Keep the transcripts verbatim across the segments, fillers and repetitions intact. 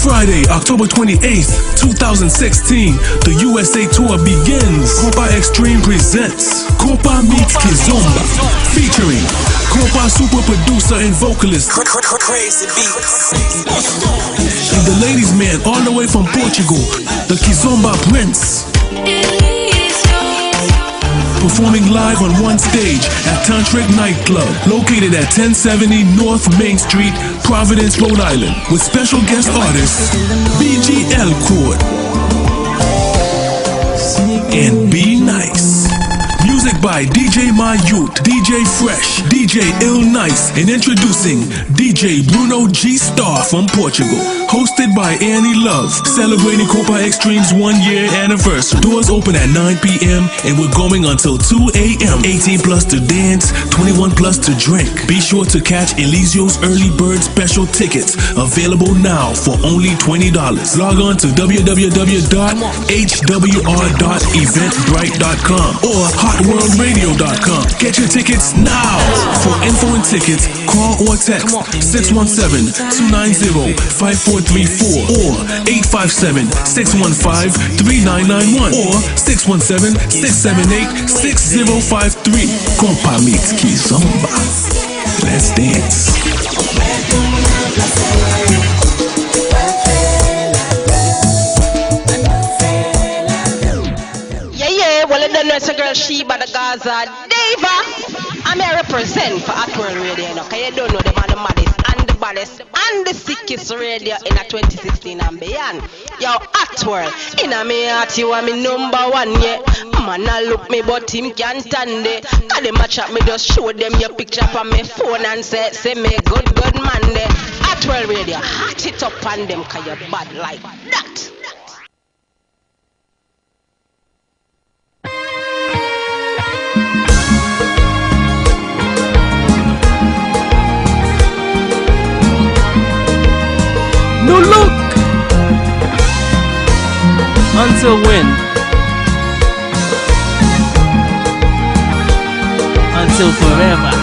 Friday, October twenty-eighth, two thousand sixteen, the U S A tour begins. Konpa Extreme presents Konpa Meets Kizomba, featuring Konpa super producer and vocalist Crazy Beats and the ladies man all the way from Portugal, the Kizomba Prince. Performing live on one stage at Tantric Nightclub, located at ten seventy North Main Street, Providence, Rhode Island, with special guest artists B G L Court and Be Nice. Music by D J Mayut, D J Fresh, D J Ill Nice, and introducing D J Bruno G Star from Portugal. Hosted by Annie Love, celebrating Konpa Extreme's one year anniversary. Doors open at nine p.m. and we're going until two a.m. Eighteen plus to dance, twenty-one plus to drink. Be sure to catch Elisio's early bird special tickets, available now for only twenty dollars. Log on to w w w dot h w r dot eventbrite dot com or hot world radio dot com. Get your tickets now. For info and tickets, call or text six one seven, two nine zero, five four three four or eight five seven, six one five, three nine nine one or six one seven, six seven eight, six zero five three. Konpa Meets Kizomba. Let's dance. Yeah, yeah, well, you done know it's your girl Sheba the Gaza Diva. I'm here represent for At World Radio, you know, 'cause you don't know them are the maddest and the baddest and the sickest radio in a twenty sixteen and beyond. Yo, At World, inna mi heart, you are mi number one, yeah. Man a look mi, but him can't stand it. 'Cause dem a chat, mi just show dem your picture pon mi phone and say, say mi good, good man deh. At World Radio, hot it up pon dem, 'cause you bad like that. New look. Until when? Until forever.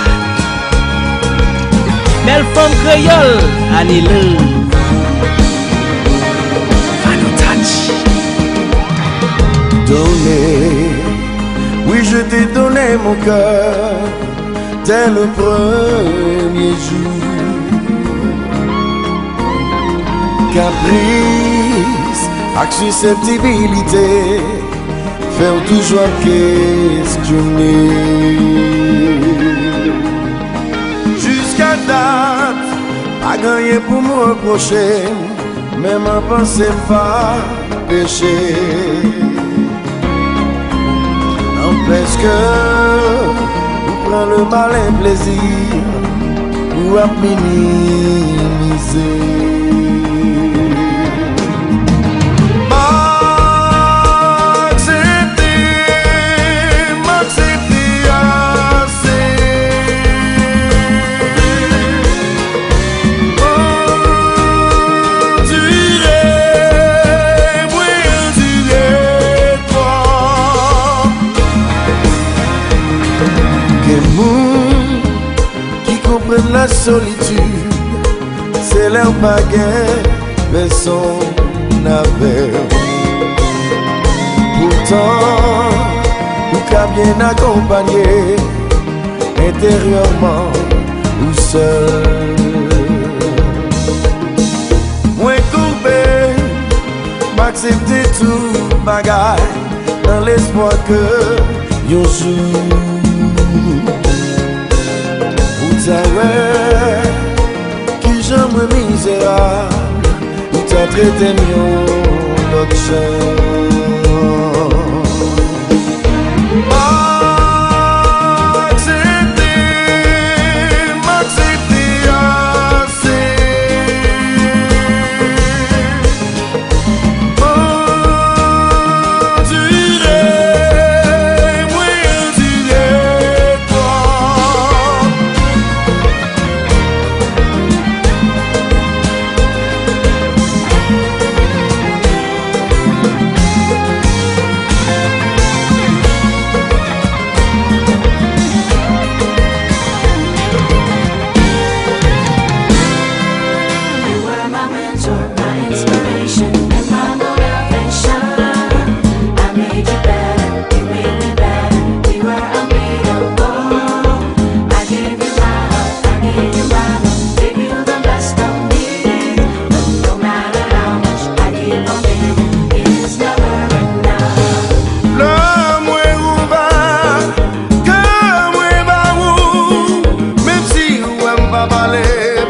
Bèl fanm kreyòl, Annie Lou. Vanou Tati. Donner, oui, je t'ai donné mon cœur dès le premier jour. Kapris ak siseptibilite fè w toujou ap kestyone. Jiska dat, pa gen anyen pou m repwoche, menm an panse m pa peche. N'empêche que ou pran le malin plaisir pou ap minimize. M aksepte, m aksepte ase. Andire, mwen andire twòp. Gen moun ki konprann lasolitid, se lè w pa gen pèsonn avè w. Poutan, ou ka byen akonpanye enteryèman ou sèl. Mwen kanpe, m aksepte tout bagay nan lespwa ke yon jou ou ta wè kijan mwen mizerab, ou ta trete m yon lòt jan. M aksepte, m aksepte ase. Andire, mwen andire twòp.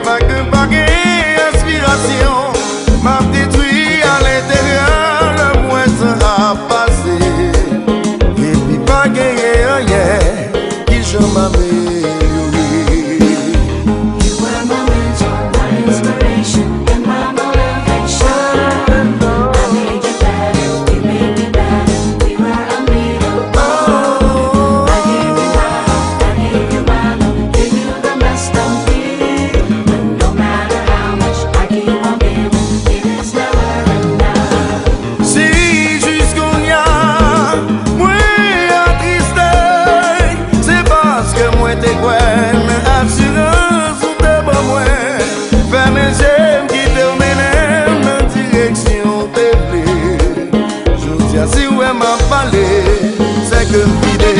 Pa gen, pa gen enspirasyon, m ap detwi alenteryè lè m wè san ap pase. Epi pa genyen anyen, kijan m amelyore? You were my mentor, my inspiration, and my motivation. I made you better, you made me better. We were unbeatable. I gave you my heart, I gave you my love, gave you the best of me. But no matter how much I keep on giving, it is never enough. Si jis kounye a mwen atriste, se paske mwen te kwè nan asirans ou te ban mwen. Fèmen je m, kite w mennen m nan direksyon w te vle. Jodi a, si w wè m ap pale, se ke m vide.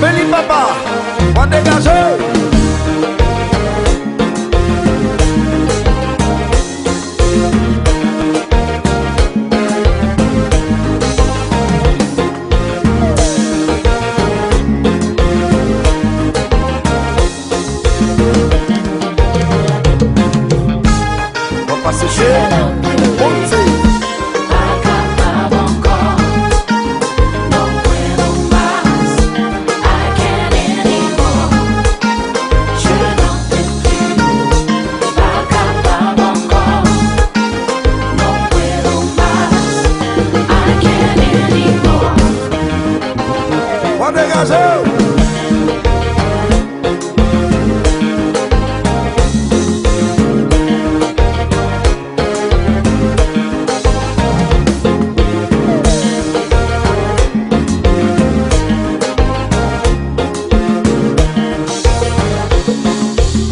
Vini papa, w a degaje. W ap pase je, monte. Pa kapab ankò. Non, mwen, non, mas. I can't anymore. Je n'en peux plus. Pa kapab ankò. Non, mwen, non, mas. I can't anymore. W ap degaje w.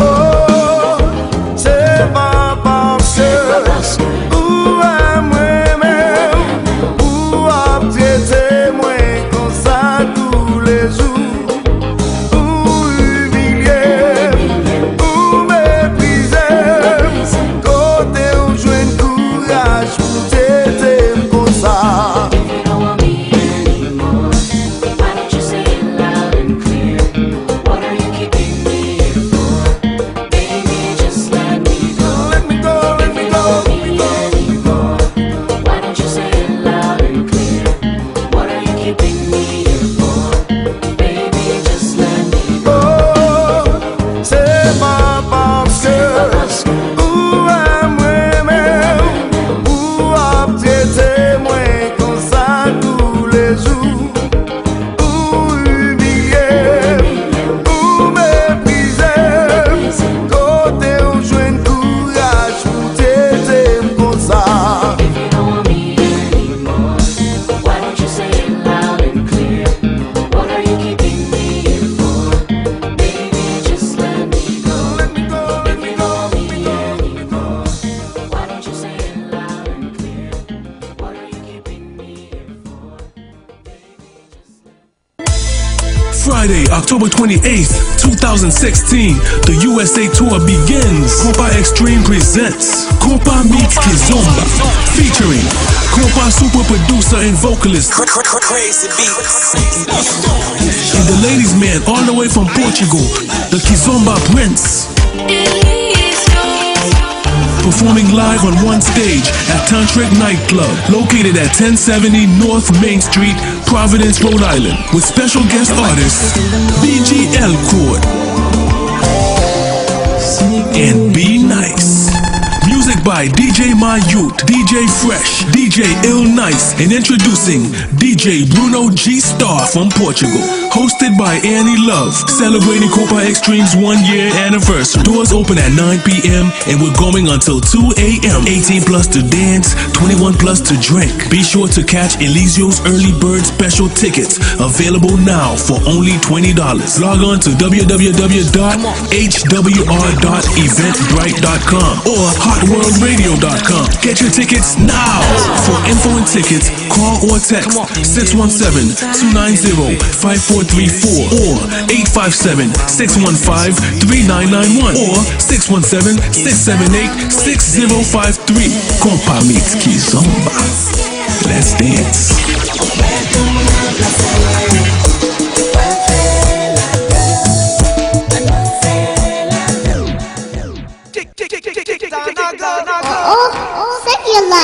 Oh, se pa paske ou wè mwen menm, ou ap trete mwen konsa toulejou. Ou imilye m, ou meprize m, kote w jwenn kouraj pou trete m konsa? If you don't want me anymore, why don't you say it loud and clear? What are you keeping me here for? Baby, just let me go. Let me go, let me go, let me go. If you don't want me anymore, why don't you say it loud and clear? What are you keeping me here for? Baby, just let me go. Oh, se pa paske ou wè mwen menm, ou ap trete mwen konsa toulejou. Ou imilye m, ou meprize m, kote w jwenn kouraj pou trete m konsa? If you don't want me anymore, why don't you say it loud and clear? What are you keeping me here for? Baby, just let me go. Let me go, let me go, let me go. If you don't want me anymore, why don't you say it loud and clear? What are you keeping me here for? Friday, October twenty-eighth, two thousand sixteen, the U S A tour begins. Compa Extreme presents Compa Meets Kizomba, featuring Compa super producer and vocalist Crazy Beats. And the ladies man all the way from Portugal, the Kizomba Prince. Performing live on one stage at Tantric Nightclub, located at ten seventy North Main Street, Providence, Rhode Island, with special guest artist B G L Court and Be Nice. Music by D J Mayut, D J Fresh, D J Ill Nice, and introducing D J Bruno G Star from Portugal. Hosted by Annie Love, celebrating Compa Extreme's one year anniversary. Doors open at nine p.m. and we're going until two a.m. Eighteen plus to dance, twenty-one plus to drink. Be sure to catch Elisio's early bird special tickets, available now for only twenty dollars. Log on to w w w dot h w r dot eventbrite dot com or hot world radio dot com. Get your tickets now. For info and tickets, call or text six one seven, two nine zero, five four three four or eight five seven, six one five, three nine nine one or six one seven, six seven eight, six zero five three. Konpa Mix Kizomba. Let's dance. Oh, oh, sa ki la?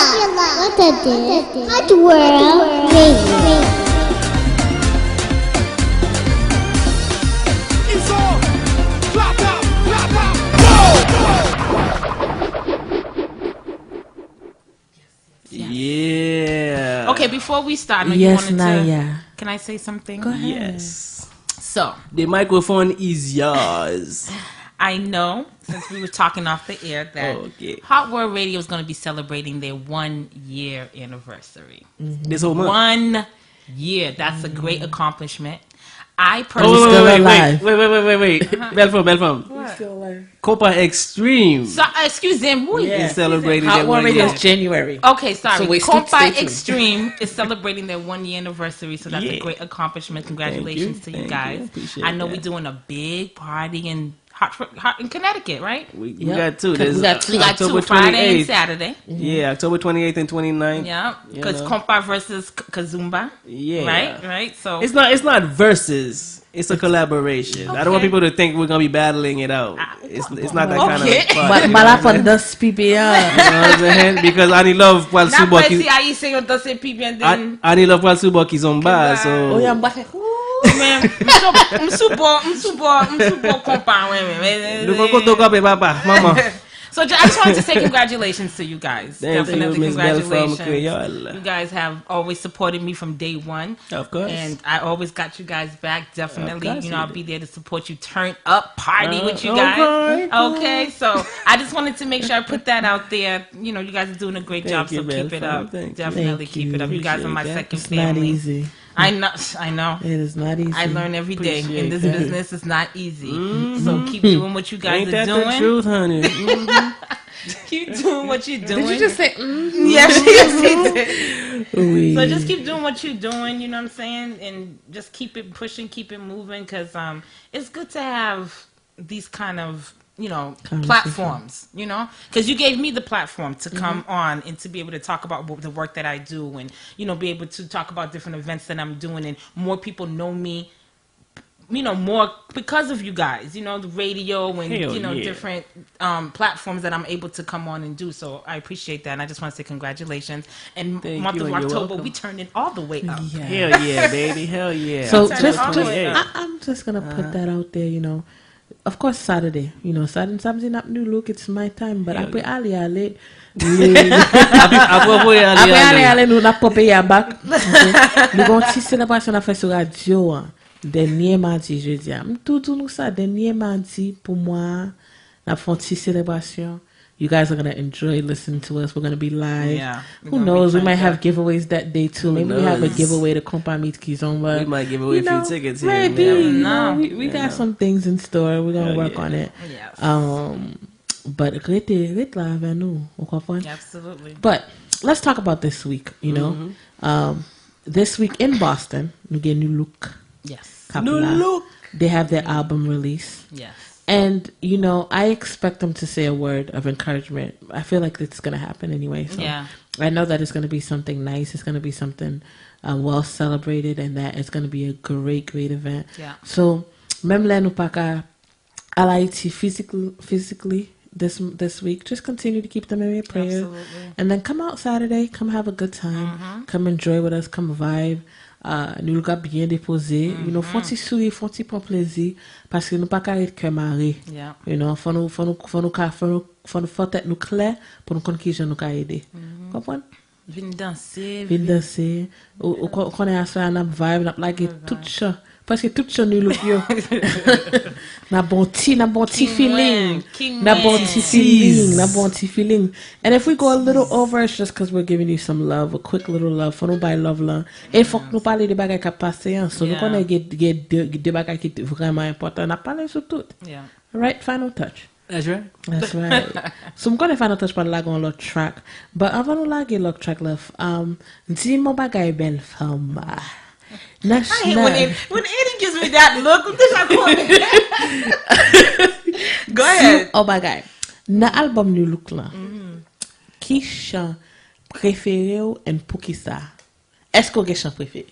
What a day. Hot World Radio. Yeah. Okay, before we start, I know you Yes, wanted Naya. to. Can I say something? Go ahead. Yes. So, The microphone is yours. I know, since we were talking off the air, that Oh, okay. Hot World Radio is going to be celebrating their one year anniversary. This whole month. One year. That's a great accomplishment. I Oh, personally. wait, Still wait, wait, alive. wait, wait, wait, wait, wait. Belle femme, belle femme. What? Konpa Extreme. So, excusez-moi. Yeah. Is celebrating Hot their World one Radio year. is January. Okay, sorry. So wait, Compa stay tuned. Extreme is celebrating their one year anniversary, so that's a Yeah. Great accomplishment. Congratulations to you Thank you. Guys. Appreciate I know we're that. Doing a big party in Hartford, Hart, in Connecticut, right? We, we Yep. got two. We There's got two. We got October two, Friday and twenty-eighth. Saturday. Yeah, October twenty-eighth and twenty-ninth. Yeah, You because know. Compa versus K- Kizomba. Yeah. Right, right. So It's not. It's not versus. It's a collaboration. I don't want Okay. people to think we're gonna be battling it out. Ah, It's. It's not that okay. Kind of like party. But, but I found the speaker. You know what I'm saying? Because Annie Love pral N ap sou bò wè si ki. Ayisyen yo danse pi byen An- than Annie Love pral sou bò Kizomba. Kizomba. So. Oh, yeah, but Men, m sou- m sou bò, m sou bò, m sou bò Compa, wi, men, men, Nou kon kote w kanpe, papa, manman. So ju- I just wanted to say congratulations to you guys. Thank you, Definitely Miss Belle Femme congratulations. Creole. You guys have always supported me from day one. Of course. And I always got you guys back. Definitely, Of course you know, we I'll do. Be there to support you. Turn up, party Uh, with you okay, guys. cool. Okay, so I just wanted to make sure I put that out there. You know, you guys are doing a great Thank job, you, so Belle keep it Femme. up. Thank you. Definitely Thank keep you. It up. You guys are my Appreciate that. Second It's not family. Easy. I know, I know. It is not easy. I learn every day in this Appreciate that. Business. It's not easy. Mm-hmm. So keep doing what you guys Ain't are that doing. The truth, honey? Mm-hmm. Keep doing what you're doing. Did you just say? Mm? Yes, yes, he did. Oui. So just keep doing what you're doing. You know what I'm saying, and just keep it pushing, keep it moving, because um, it's good to have these kind of you know Conversation. Platforms. You know, because you gave me the platform to come on and to be able to talk about what, the work that I do, and you know, be able to talk about different events that I'm doing, and more people know me you know, more because of you guys, you know, the radio and, Hell you know, yeah. Different um, platforms that I'm able to come on and do. So I appreciate that. And I just want to say congratulations. And Thank month you, of and you're October, welcome. We turned it all the way up. Yeah. Hell yeah, baby. Hell yeah. So That's just, all just it is. I, I'm just gonna put that out there, you know. Of course, Saturday, you know, Saturday, Samedi, n ap New Look, it's my time, but Hell apre yeah. ale, ale, Apre, apre, apre, ale, apre ale, ale. Ale, nou n ap pran peyi a back. Nou gen yon ti selebrasyon n ap fè sou radyo an. Dènye madi, jedi a. M tou di nou sa, dènye madi pou mwa a, n ap fè yon ti selebrasyon. You guys are gonna enjoy listening to us. We're gonna be live. Yeah, we're Who gonna be knows? We turned might have up. Giveaways that day too. Maybe we have a Knows? Giveaway to Compa Meet Kizomba. We might give away You a few know, tickets here. Maybe. Yeah. You No. know, we, we got some things in store. We're gonna Oh, work yeah. On it. Yes. Um, but rete, rete la avè nou. Ou konprann? Absolutely. But let's talk about this week, you know. Mm-hmm. Um, this week in Boston, nou gen New Look. Yes. K ap New la. Look. They have their album release. Yes. And, you know, I expect them to say a word of encouragement. I feel like it's going to happen anyway. So Yeah. I know that it's going to be something nice. It's going to be something uh, well celebrated, and that it's going to be a great, great event. Yeah. So, menm lè nou pa ka al Ayiti physically, physically this this week, just continue to keep them in your prayers. Absolutely. And then come out Saturday, come have a good time, come enjoy with us, come vibe. Uh, nou ka byen depoze, you know, fè yon ti souri, fè yon ti pran plezi, paske nou pa ka ret kè mare. Yeah. You know, fò nou, fò nou, fò nou ka, fò nou, fò nou fè tèt nou klè pou nou konn kijan nou ka ede. Konprann? Vin danse. Vin danse. Ou, ou kon- konnen aswè a n ap vibe, n ap lage tout chan. Prèske tout chan New Look yo. N ap bon ti, n ap bon ti King feeling. Wayne, King N ap bon Wayne. Ti feeling, n ap bon ti feeling. And if we go a little over, it's just because we're giving you some love, a quick little love. Fò nou bay love lan. E fòk nou pale de bagay k ap pase an. So nou Yeah. Konnen gen gen de, de bagay ki vrèman enpòtan. N ap pale sou tout. Yeah. Right? Final touch. That's right. That's right. So m konnen Fanatanj pral lage yon lòt track. But anvan nou lage lòt track la, um, di m yon bagay bèl fanm. Nan I hate when, nan it, when Eddie gives me that look. M deja konnen. Go di m ahead. Yon bagay. Nan album New Look lan, ki chan prefere w and poukisa? Èske w gen chan prefere?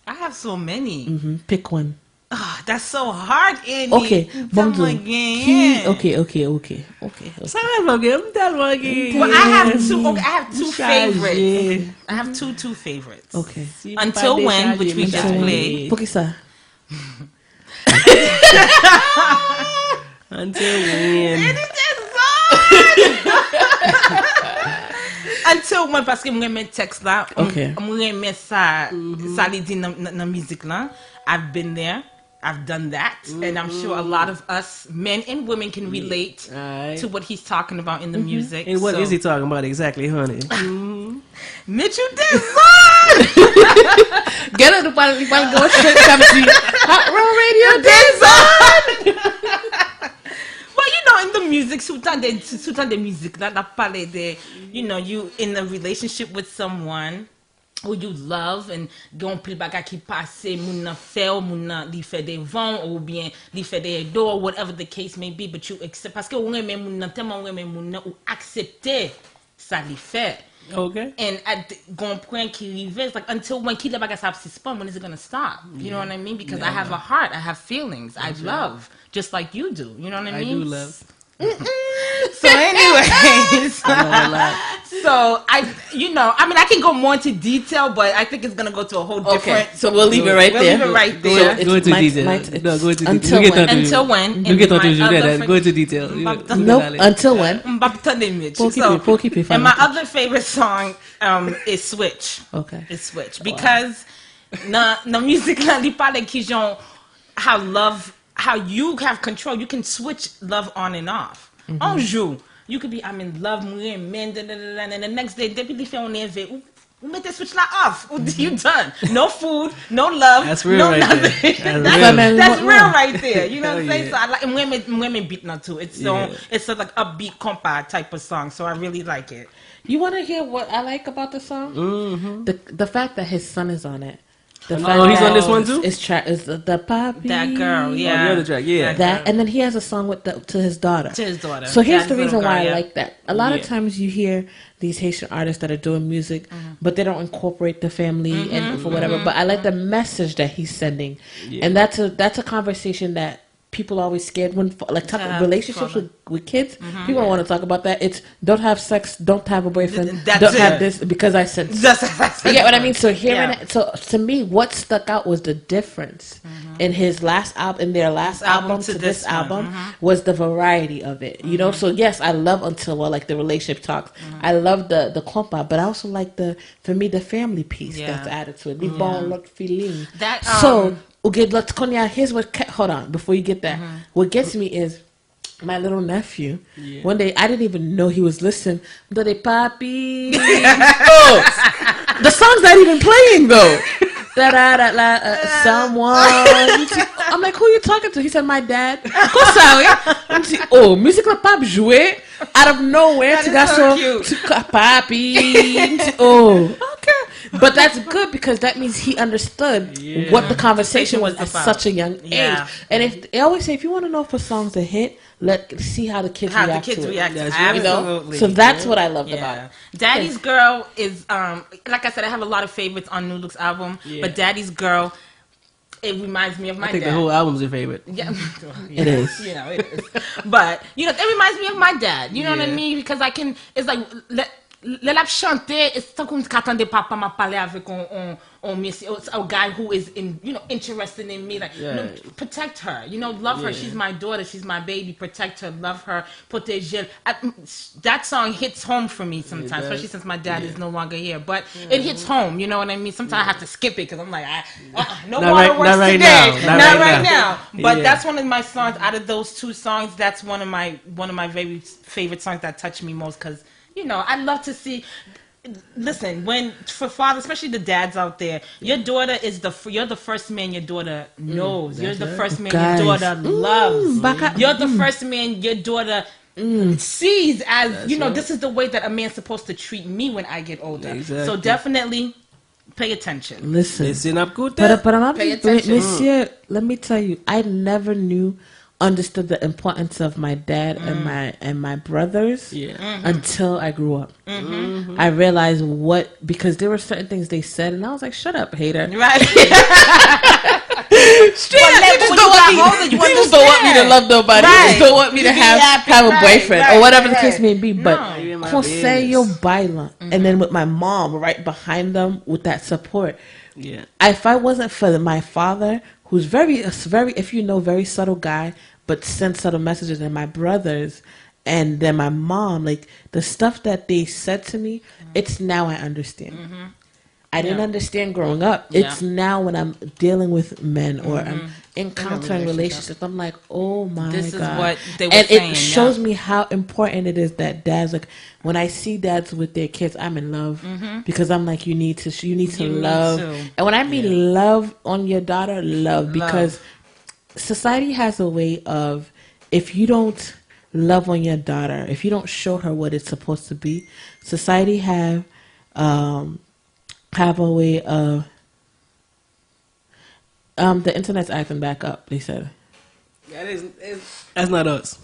I have so many. Mhm, pick one. Ah, that's so hard, Annie. Ok, bon, Tèlman ki, genyen. Ok, ok, ok, ok, ok. Sa mwen fè gen, m tèlman gen. But I have two. Okay, I have two Chargé. favorites. I have two two favorites. Ok. Si m pa Until When, dechaje, which we m just chargé. Played. Poukisa? Until When. Until When, paske mwen renmen tèks la. Ok. Mwen renmen sa, sa li di nan, nan, nan mizik la. I've been there. I've done that, and I'm sure a lot of us, men and women, can relate Alright. to what he's talking about in the music. And what So, is he talking about exactly, honey? Mitchell Dizon! Gèlè nou pral li pral gen straight kap di Hot Row Radio Dizon! But you know, in the music, sou tande, sou tande mizik la, la pale de, you know, you in a relationship with someone who you love and gen yon pil bagay ki pase, moun nan fè w, moun nan li fè devan w, oubyen li fè dèyè do w, whatever the case may be, but you accept, paske ou renmen moun nan, tèlman ou renmen moun nan, ou aksepte sa li fè. Okay. And at the, gon pwen ki rive, it's like, until when, kilè bagay sa ap sispann, when is it gonna stop? You know what I mean? Because I have a heart, I have feelings, I love, just like you do. You know what I I mean? Do love. So, anyways, I love a lot. so I, you know, I mean, I can go more into detail, but I think it's gonna go to a whole different. Okay, so we'll leave it right We'll there. Leave it right Go, there. Go into Might- detail. might- No, go into Until detail. Get When. Into, Until When. You And get my into other that. friend- Go into detail. You Mwen get- pa- you Nope, get all it. Until When. M p ap tande Mitch. Pou okipe, So, pou okipe, and my Fanatic. Other favorite song um, is Switch. Okay. It's Switch. Because nan, nan mizik la, li pale kijan how love, how you have control. You can switch love on and off. On jou, you could be, I'm in love, mwen renmen, da, da, da, da, and the next day, depi li fè yon neve, ou, ou mete switch la off. Ou, you done. No food, no love, That's real no right there. Nothing. That's That's, real. That's real right there. You know what I'm Hell saying? Yeah. So I like, mwen renmen, mwen renmen beat nan tou. It's so, Yeah. It's a, like, upbeat compa type of song. So I really like it. You want to hear what I like about the song? Mm-hmm. The the fact that his son is on it. The Oh, he's on this one too? It's track is the, the poppy. That girl, yeah. Oh, the other track, yeah. That, and then he has a song with the, to his daughter. To his daughter. So here's That the little reason why girl, I yeah. Like that. A lot of Yeah. Times you hear these Haitian artists that are doing music, Mm-hmm. But they don't incorporate the family and for whatever. But I like the message that he's sending, Yeah. And that's a that's a conversation that people are always scared when like talk, To have relationships trauma. With, with kids. People don't want to talk about that. It's don't have sex, don't have a boyfriend, That's don't it. Have this because I said That's, that's you get what I mean? So hearing Yeah. It, so to me, what stuck out was the difference in his last album, in their last Album album, to to this this one, album was the variety of it. You know, so yes, I love Until Well, like the relationship talks. I love the the compa, but I also like the for me the family piece Yeah. That's added to it. Li ba w lòt feeling. That, So um, ou get lòt konya. Here's what ca- hold on before you get that. What gets me is my little nephew. One day I didn't even know he was listening. But they papi. Oh, the song's not even playing though. Da da da la uh, someone. I'm like, who you talking to? He said, my dad. Konsa wi. M di, oh, mizik la pap jwe. Out of nowhere, That ti is so gason, cute. Ti ka- papi. M di, oh, okay. But that's good because that means he understood what the conversation was at About. Such a young Yeah. Age. And if they always say, if you want to know if a song's a hit, let see how the kids How the react kids to react. It. That's right. You know? Absolutely. So that's what I loved Yeah. About it. Daddy's Girl is, um, like I said, I have a lot of favorites on New Look's album, Yeah. But Daddy's Girl, it reminds me of my I think dad. The whole album's your favorite. Yeah, It is. You know, it is. But you know, it reminds me of my dad. You know what I Yeah. Mean? Because I can. It's like lè lè l ap chante, it's tankou m ka tande papa m ap pale avèk on on on mesye, a guy who is in, you know, interested in me, like, no, Right. Protect her, you know, love her. Yeah. She's my daughter, she's my baby. Protect her, love her, protège l. I, that song hits home for me sometimes, It does. Especially since my dad Yeah. Is no longer here. But it hits home, you know what I mean? Sometimes I have to skip it because I'm like, I, uh-uh, no Not water right- works not right today. now. Not Not right right now. Now. But Yeah. That's one of my songs. Out of those two songs, that's one of my one of my very favorite songs that touch me most because you know I love to see Listen, when for fathers, especially the dads out there, your daughter is the fir- you're the first man your daughter knows. You're the first man your daughter loves. You're the first man your daughter sees as, you know, this is the way that a man's supposed to treat me when I get older. So definitely pay attention. Listen. Listen up, good. But, but I'm Pay just, but, attention. Monsieur, let me tell you, I never knew, understood the importance of my dad and my and my brothers Yeah. until I grew up. I realized what, because there were certain things they said, and I was like, "Shut up, hater." Right. Straight up, they just don't want me. They just don't want me to love nobody. They just don't want me to have have a boyfriend or whatever the case may be. But You in my conseil yo business. Baila, and then with my mom right behind them with that support. Yeah. If I wasn't for my father, who's very, very, if you know, very subtle guy, but sends subtle messages, and my brothers, and then my mom, like the stuff that they said to me, it's now I understand. I didn't Yeah. Understand growing up. Yeah. It's now when I'm dealing with men or I'm encountering relationship. Relationships, I'm like, oh my This is god. What they were And saying, it shows yeah. Me how important it is that dads, like, when I see dads with their kids, I'm in love because I'm like, you need to, you need to You need love. to. And when I mean love on your daughter, love, because society has a way of, if you don't love on your daughter, if you don't show her what it's supposed to be, society have um have a way of um the internet's acting back up, they said. That is, is that's not us.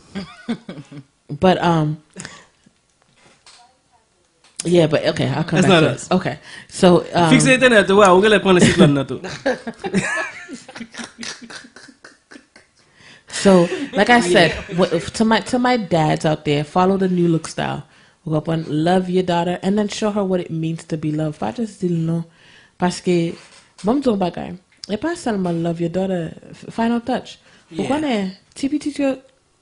But um yeah, but okay, I'll come That's back not to us. It. Okay. So um, Fikse entènèt ou, ou genlè pran siklòn nan tou. So, like I said, what, to my to my dads out there, follow the new look style. Ou konprann? Love your daughter and then show her what it means to be loved. Pa just di l non. Paske, bon, m di yon bagay. E pa sèlman love your daughter, f- final touch. Ou Yeah. Konnen, ti pitit yo,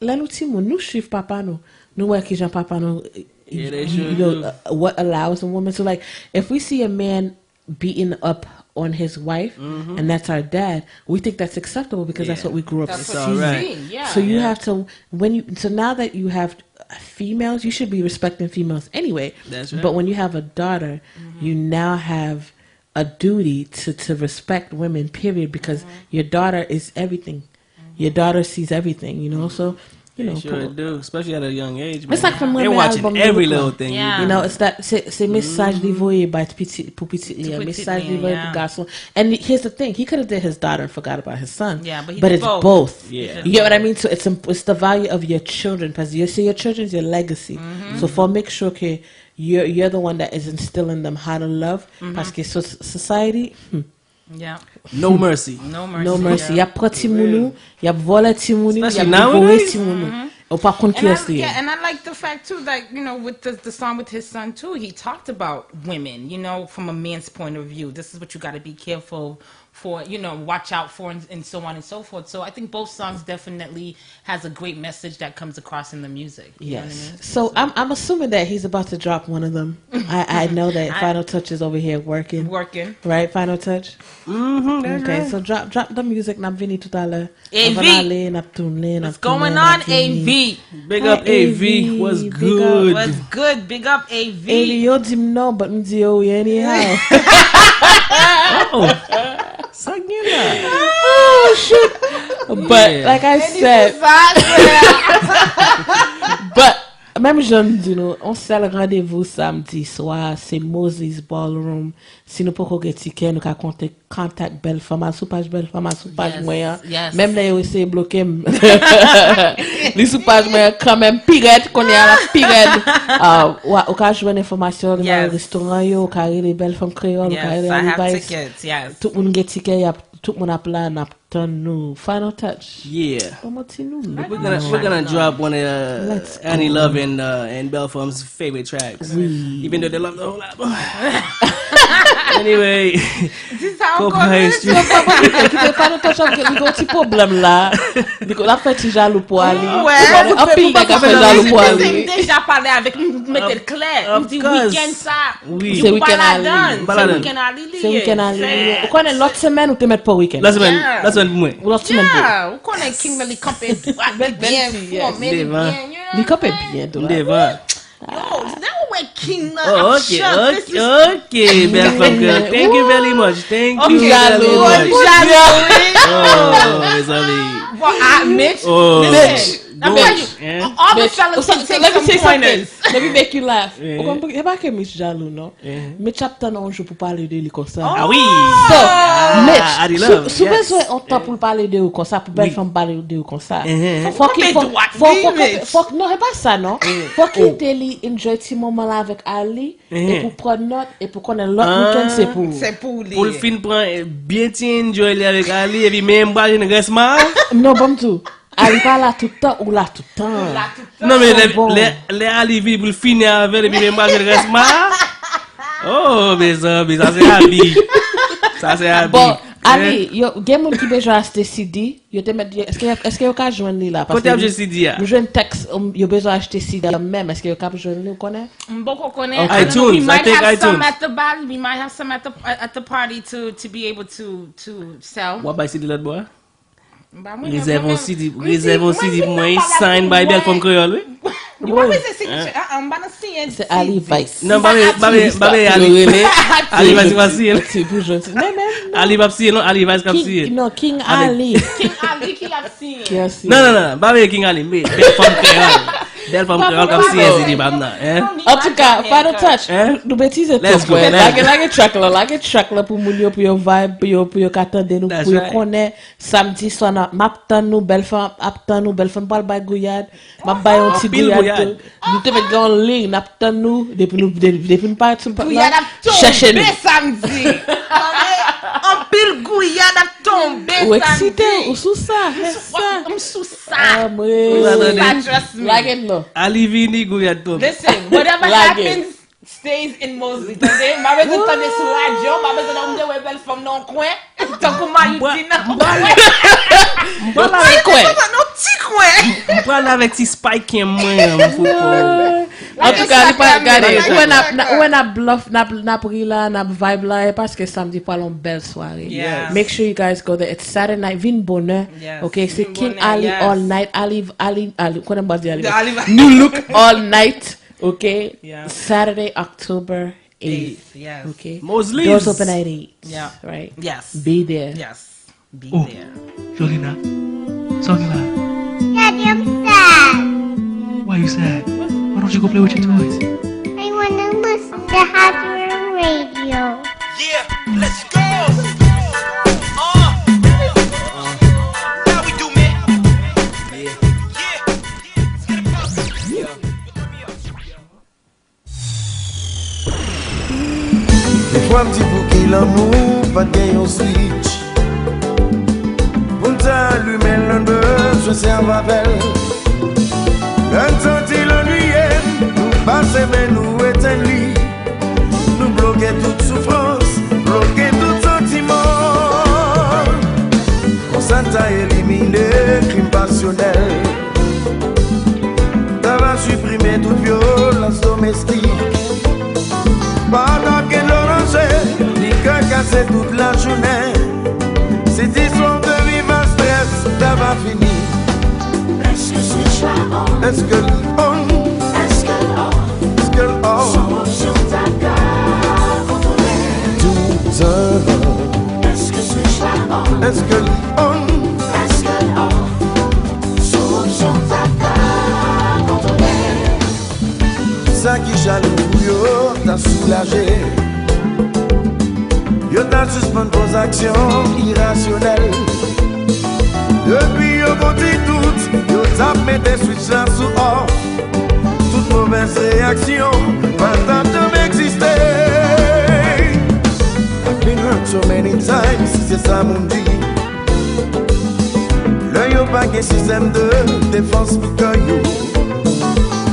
lè nou timoun, nou swiv papa nou. Nou wè kijan papa nou, Yeah, they you, sure you know, do. Uh, what allows a woman to, like, if we see a man beating up on his wife, and that's our dad, we think that's acceptable because that's Yeah. What we grew up That's to what see. You Right. See. Yeah. So you Yeah. Have to, when you, so now that you have females, you should be respecting females anyway. That's right. But when you have a daughter, you now have a duty to, to respect women, period, because your daughter is everything. Your daughter sees everything, you know? So, you know, They sure pou- do, especially at a young age. It's like from They're when watching album every look little like. Thing. Yeah. You know, it's that, se, se mesaj li voye bay pitit, pou pitit li, Pou pitit mesaj li, li voye yeah. Pou gason. And here's the thing, he could have did his daughter and forgot about his son. Yeah, but he But did it's both. Both. Yeah. You get what I mean? So it's imp- it's the value of your children, because you see your children's your legacy. So for make sure que you're you're the one that is instilling them how to love, parce que so- society, hmm, Yeah. No mercy. No mercy. No mercy. Yeah. Y ap pran timoun ou, y ap vòlè timoun ou, y ap Especially devore nowadays. Timoun ou. Ou pa konn And I, kiyès li ye. Yeah, and I like the fact too, like, you know, with the, the song with his son too, he talked about women, you know, from a man's point of view. This is what you got to be careful for, you know, watch out for, and, and so on and so forth. So I think both songs definitely has a great message that comes across in the music. You know what I Yes. mean? So I'm I'm assuming that he's about to drop one of them. I I know that Final Touch is over here working. Working. Right, Final Touch. Mm-hmm, that's Okay, right. So drop drop the music. N ap vini tout à l'heure. A V. N ap ale, n ap tounen, n ap What's going tounen, n on, ap vini. A V? Big up A V. What's Big up. Good? What's good? Big up A V. Eli, yo di m non, but m di yo wi anyhow. Oh, sa k gen la? Oh shoot. But Yeah. Like I said, but menm jan m di nou, on sèl randevou samdi swa, se Moses Ballroom. Si nou poko gen tikè, nou ka konte kontak Bèl Fanm, al sou paj Bèl Fanm, al sou paj Yes, mwen an. Yes. Menm lè yo eseye bloke m. Li sou paj mwen an kanmenm, pi rèd, kounye a l ap pi rèd. Ah, ou, ou ka jwenn enfòmasyon nan Yes. Restoran yo, ou ka rele Bèl Fanm Kreyòl, ou ka Yes, rele I have Levi's. Tickets, yes. Tout moun gen tikè, y ap, tout moun ap la, n ap tann nou. Final Touch. Yeah. Kòman ti nou We're gonna we're gonna drop one of uh, Let's Annie go. Love and uh, and Bèl Fanm's favorite tracks. Oui. Even though they love the whole album. Anyway, This is how go it goes. pay street. Kite Final Touch ap gen, li gen yon ti pwoblèm la. Li ap fè ti jalou pou Ali. Wè. Anpil nèg ap fè jalou pou Ali. M deja pale avèk li, m mete l klè. M di Of course. Wikenn sa. Oui. Se Ou pa Wikenn Ali. ladan. M pa Se ladan. Wikenn Ali li Se ye. Wikenn Ali. Fè- Ou konnen lòt semèn ou te mèt pa Wikenn. Lòt semèn, Yeah. lòt semèn pou mwen. Lòt semèn pou. Yeah, ou konnen King Valley kanpe dwat, li byen fòme, li Devan. byen, you know Li kanpe what I'm saying? Byen tou M la. Devan. Yo, lè ou wè King nan ap chante. Ok, ok, bèl fanm kreyòl. Thank you very much. Thank you very much. Jalou. Oh, mezanmi. Bon, ah, Mitch, Oh. Mitch, Don't, eh? All the fellas can take some pointers. Let me make you laugh. Eh. Ou konn, e pa ke Mitch jalou, non? Eh. Mitch ap tann yon jou pou pale de li konsa. Ah oui. So, Ah, Mitch, I si love, si w yes. Bezwen yon tan pou l pale de ou konsa, pou bèl Oui. Fanm pale de ou konsa. Eh, eh. Fòk Fòk li, ou fòk, met fòk, dwat, fòk, oui, fòk, fòk, non, e pa sa, non. Fòk li te li enjoy ti moman la avèk Ali, e pou pran nòt, e pou konnen lòt weekend se pou ou. Se pou li. Pou l fin pran eh, byen ti enjoy li avèk Ali, epi men m pral jwenn rès ma. Non, bon, m tou. Ali pa la tout tan, ou la tout tan. Non, men lè, Bon. lè, lè Ali vini pou l fini avè l, epi men m pral jwenn rès ma. Oh, mezanmi, sa se abi. Sa se abi. Bon, Ali, yo, gen moun ki bezwen achte C D, yo te mèt, èske, èske yo ka jwenn li la? Kote y ap jwenn C D a? M jwenn tèks, um, yo bezwen achte C D a menm, èske yo ka jwenn li, ou konnen? M poko konnen. Ok. I don't know. We iTunes, I might think have some iTunes. At the bal, we might have some at the at the party to to be able to to sell. W ap bay C D lòt bò a? M pa mwen, Rezève yon C D, rezève yon C D pou mwen, e sign by Bèl Fanm Kreyòl, wi. Li pa bezwen signature. Ah, ah, m pa nan siyen. Se Ali Vice. Non, ba bay, ba bay, ba bay Ali. Yo rele. Ali Vice pa siyen. Se pou jwenn. Men, men. Ali p ap siyen, non, Ali Vice k ap King, siyen. non, King Ali. Ali. King Ali ki ap siyen. Ki ap siyen. Non, non, non, ba bay King Ali, men Bèl Fanm Kreyòl. Bèl Fanm Kreyòl k ap siyen C D pa m nan, hein? En tout cas, Final Touch, Hein? nou betize Let's twòp, go, wè. let's Lage, go. Lage track la, lage track la pou moun yo, pou yo vibe, pou yo, pou yo ka tande nou, That's pou yo right. Konnen samdi swa nan, m ap tann nou, Bèl Fanm ap tann nou, Bèl Fanm pral bay gouyad, m ap bay yon ti Anpil gouyad gouyad. tou. Nou te mèt gen yon liy, n ap tann nou, depi nou, de- depi nou parèt sou l, Gouyad ap chèche tonbe nou. Samdi. Anpil gouyad ap tonbe Ou eksite, Samdi. ou sou sa, fè sa. M sou sa. Amwe. M sou sa, trust me. Lage non. Ali vini, gouyad tonbe. Listen, whatever Lage. Happens stays in Mosley. Tande, m pa bezwen tande sou radyo, m pa bezwen tande wè Bèl Fanm nan kwen. Tankou Mayouti nan. M pral ale. M pral ale. Ti kwen. Nan ti kwen. M pral avèk ti spike mwen an, m fou fò. Antouka, li pa gade. Lage Ou wè n ap, sa. na- ou wè n ap bluff, n ap, n ap ri la, n ap vibe la, e paske samdi pral yon bèl sware. Yes. Make sure you guys go there. It's Saturday night. Vin bonè. Yes. Ok, se Vin King bonè, Ali yes. All Night. Ali, Ali, Ali. Konnen m pa di Ali. Ali. New Look All Night. Ok. Yes. Saturday, October eighth. Eighth, yes. Ok. Mosley's. Doors open at eight. Yeah. Right. Yes. Be there. Yes. Be Oh. There. Jolina, sa w gen la? Daddy, I'm sad. Why you sad? Why don't you go play with your toys? I want to listen to Hazard Radio. Yeah, let's go. Uh, now we do, man. Yeah, yeah, yeah. Let's get it poppin'. Yeah. Defwa m di pouki lanmou pa t gen yon switch. Pou n ta limen l, nou bezwen sèvi avè l. Lè n santi l annuiye n, nou pase men nou etenn li. Nou bloke tout soufrans, bloke tout santiman. Konsa n ta elimine krim pasyonèl. Ta va siprime tout vyolans domestik. Pa t ap gen dlo ranje, ni kè kase tout lajounen. Sitiyasyon de viv a strès, ta va fini. Èske switch la on? Èske li on? Èske l off? Èske l off? Son opsyon ta ka kontwole. Toutan. Èske switch la on? Èske li on? Èske l off? Sa ki jalou yo ta soulaje. Yo ta sispann poze aksyon irasyonèl. Depi yo konn di tout, yo t ap mete switch la sou off. Tout movèz reyaksyon pa t ap janm egziste. I've been hurt so many times, se sa moun di. Lè yo pa gen sistèm de defans pou kè yo.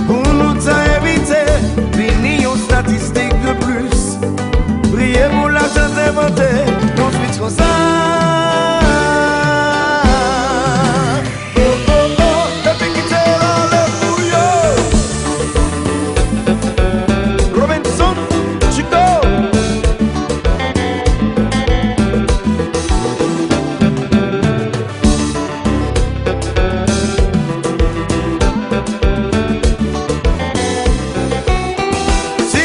Pou nou ta evite vini yon statistik de plis. Priye pou lajan t envante yon switch konsa. Oh, oh, oh, depi kite rale pou yo. Robinson, Chico. Si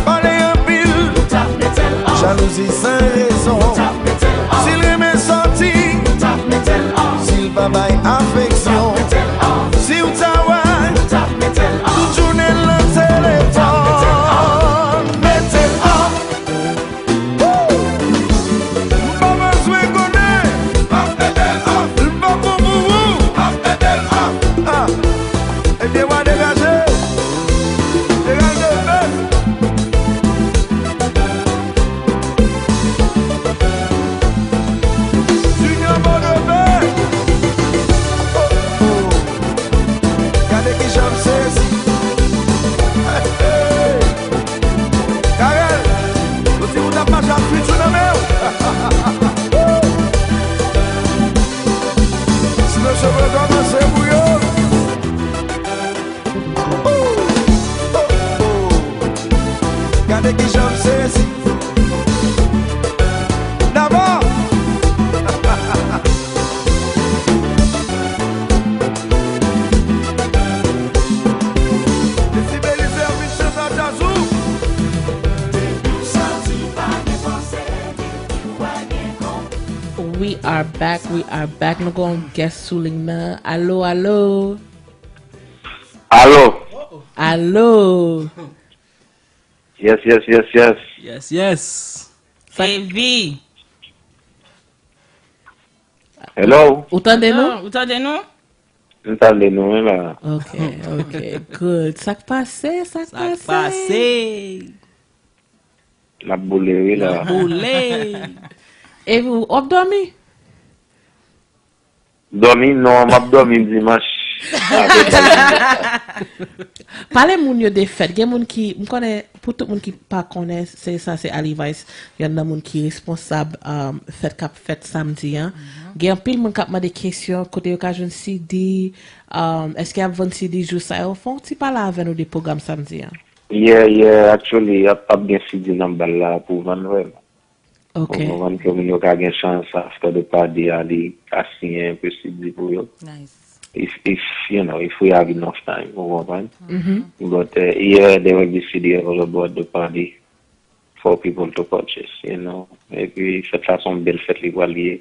Pale anpil, jalouzi san rezon. Si l renmen sòti, si l pa bay afeksyon, si w ta wè tout jounen l nan telefòn, mete l off. M pa bezwen konnen. M ap mete l off. L pa bon pou ou. M ap mete l off. Ah. Ebyen, w a degaje. Degaje, fè. Junior Mòdovè. Oh, oh. Gade kijan m sezi. Hey, hey. Carel, ou di ou t ap mache ak Future nan men w. Si mesye vre kòmanse pou yo. Oh, oh, oh. Gade kijan m sezi. Dabò. Depi Belize ap vin chante ak Djazou. We are back, we are back. Nou gon guest sou ligne nan. Alo, alo. Alo. Alo. Yes, yes, yes, yes. Yes, yes. Sa- Evi. Hello. Ou tande nou? Ou tande nou? M tande nou wi la. Ok, ok, good. Sa k pase? Sa k Sa k pase? Pase? N ap boule wi la. Boule. E ou ap dòmi? Dòmi non, m ap dòmi dimanch. Pale moun yo de fèt. Gen moun ki, m konnen, pou tout moun ki pa konnen, se sa se Alivice, yonn nan moun ki responsab um, fèt k ap fèt samdi an. Gen anpil moun k ap mande kesyon kote yo ka jwenn C D, um, èske y ap vann C D jou sa yo. Fè yon ti pale avè nou de pwogram samdi an. Yeah, yeah, actually, ap, ap gen C D nan bal la pou vann vrèman. Ok. Ou konprann ke moun yo ka gen chans after the party ale ka siyen enpe C D pou yo. Nice. If, if, you know, if we have enough time, ou konprann? But uh, yeah, there will be C D available at the party for people to purchase, you know. Epi fèt la se yon bèl fèt li pral ye.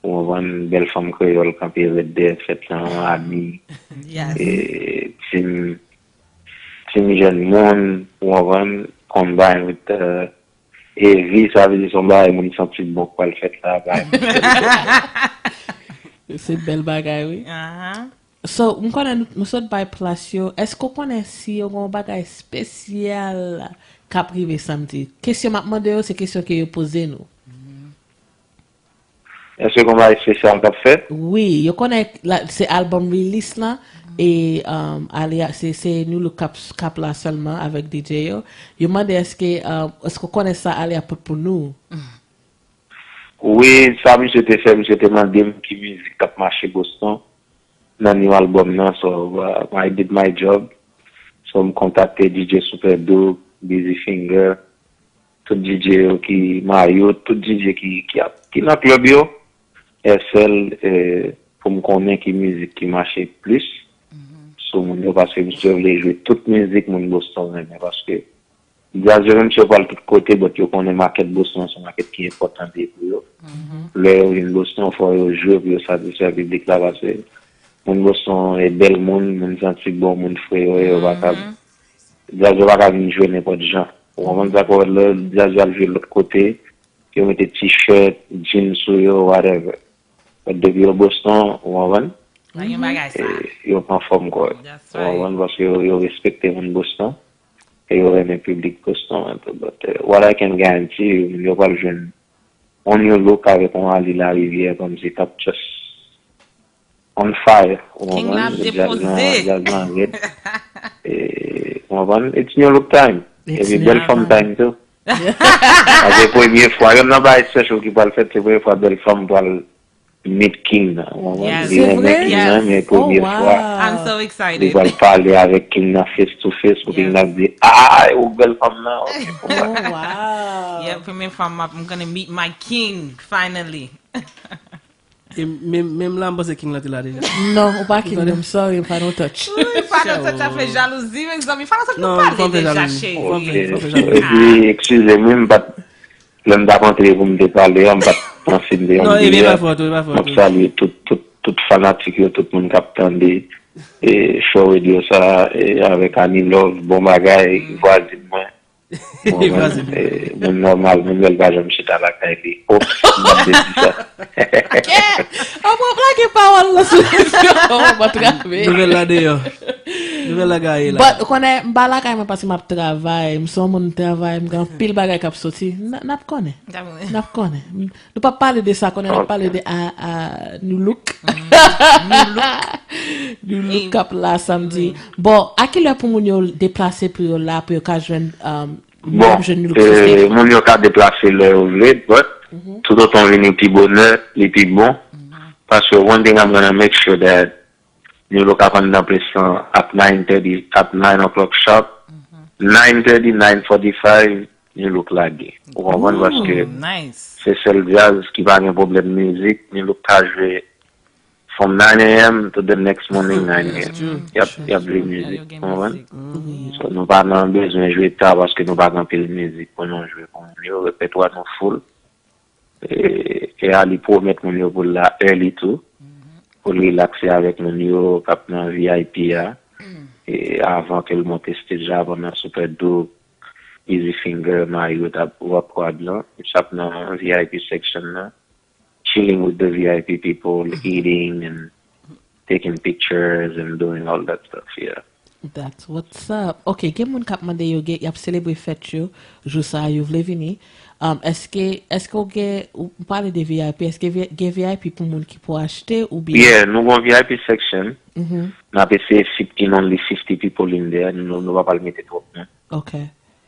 Ou konprann, bèl fanm kreyòl kanpe rèd dèyè fèt lan, Ani, Yes. e, team, team jèn moun, ou konprann, combine with uh, Evi, sa vle di se yon bagay moun santi bon k pral fèt la, bagay moun santi bon. Se bèl bagay, wi. Aha. So, m konnen nou, nou sot bay plas yo. Èske w konnen si yo gen yon bagay espesyal k ap rive samdi? Kesyon m ap mande yo, se kesyon ke yo poze nou. Èske gen yon bagay espesyal k ap fèt? Wi, yo konnen la, se album release lan, e um, ale a, se, se New Look k ap, k ap la sèlman avèk D J yo. Yo mande èske, um, èske w konnen sa ale a pot pou nou? Wi, sa misye te fè, misye te mande m ki mizik k ap mache Boston nan new album nan, so uh, I did my job. So m kontakte D J Super Dope, Busy Finger, tout D J yo ki Mayot, tout D J ki, ki, ap, ki nan klèb yo, S L, eh, pou m konnen ki mizik ki mache plis sou moun yo, paske misye vle jwe tout mizik moun Boston renmen, paske djaz yo menm si yo pral tout kote, but yo konnen makèt Boston se yon makèt ki enpòtan li ye pou yo. Lè yo vin Boston, fò yo jwe pou yo satisfè piblik la, paske moun Boston e bèl moun, moun santi bon, moun fre yo, yo pa ka, djaz yo pa ka vin jwe nenpòt jan. Ou konprann sa, lè djaz yo al jwe lòt kote, yo mete t-shirt, jeans sou yo, whatever. But depi yo Boston, ou konprann? Pa gen bagay sa. E, yo pran fòm kò yo. That's Ou right. konprann? Paske yo, yo respekte moun Boston. E yo renmen piblik Boston an tou. But uh, what I can guarantee you, moun yo pral jwenn on your look avèk yon Ali Larivière kòmsi k ap just on fire. Ou King konprann? Lab Djaz lan, depoze. Djaz lan rèd. E, ou konprann? It's new look time. It's Epi new bèl look fanm time. Time tou. Paske premye fwa, yonn nan bagay special ki pral fèt, se premye fwa bèl fanm pral meet King nan. Ou konprann? Yes. Li renmen Vre? King nan, men Oh, premye fwa wow. I'm so li excited. Pral pale avèk King nan face to face, pou King Yes. nan di, ah, ou bèl fanm nan, ok, pou mwen. Oh, wow. Yeah, premye fwa m ap, I'm gonna meet my king finally. E menm, menm la, m panse King lan te la deja. Non, ou pa King, I'm sorry, m pa no touch. Wi, Fano sa ap fè jalouzi, mezanmi. Fano sa nou pale deja, cheri. Ok. Epi, eskize m, wi, m pa t, lè m t ap antre pou m te pale a, m pa t panse m te yon deyò. M ap salye tout, tout, tout fanatik yo, tout moun k ap tande e show radio sa, e avèk Annie Love, bon bagay, vwazin mwen. Moun nòmal, moun wè l pa janm chita lakay li. Ops, m ap di sa. Apre w plake pawòl lan sou lesyon, w ap atrape. Nouvèl la deyò. Nouvèl la gaye la. But, ou konnen, m pa lakay mwen paske m ap travay. M se yon moun travay, m gen anpil bagay k ap soti. N ap konnen. N ap konnen. Nou p ap pale de sa, konnen n ap pale de a, a, New Look. New Look k ap la samdi. Bon, a kilè pou moun yo deplase pou yo la, pou yo ka jwenn, um, Bon, euh, moun yo ka deplase lè yo vle, but toutotan w vini pi bonè, li pi bon. Paske one thing I'm gonna make sure that New Look ap anndan ples lan at nine thirty, at nine o'clock sharp. Nine thirty, nine forty-five, New Look lage. Ou konprann? Paske se sèl djaz ki pa gen pwoblèm mizik. New Look ka jwe from nine a.m. to the next morning nine a.m. Y ap, y ap jwe mizik, ou konprann? So, nou pa nan bezwen jwe ta paske nou pa gen anpil mizik pou nou jwe pou moun yo. Repètwa nou full. E, e a li pwomèt moun yo pou l la early tou. Pou l rilakse avèk moun yo k ap nan V I P a. E avan ke l monte stage la, pandan Super Duke, Easy Finger, Mario t ap rock crowd lan. Misye ap nan V I P section nan. Chilling with the V I P people, eating and taking pictures and doing all that stuff, yeah. That's what's up. Ok, gen moun k ap mande yo, gen, y ap selebre fèt yo, jou sa a, yo vle vini. Um, èske, èske w gen, ou pale de V I P, èske gen V I P pou moun ki pou achte oubyen? Yeah, nou gon V I P section. N ap eseye fit in only fifty people in there. Nou, nou pa pral mete twòp moun. Ok.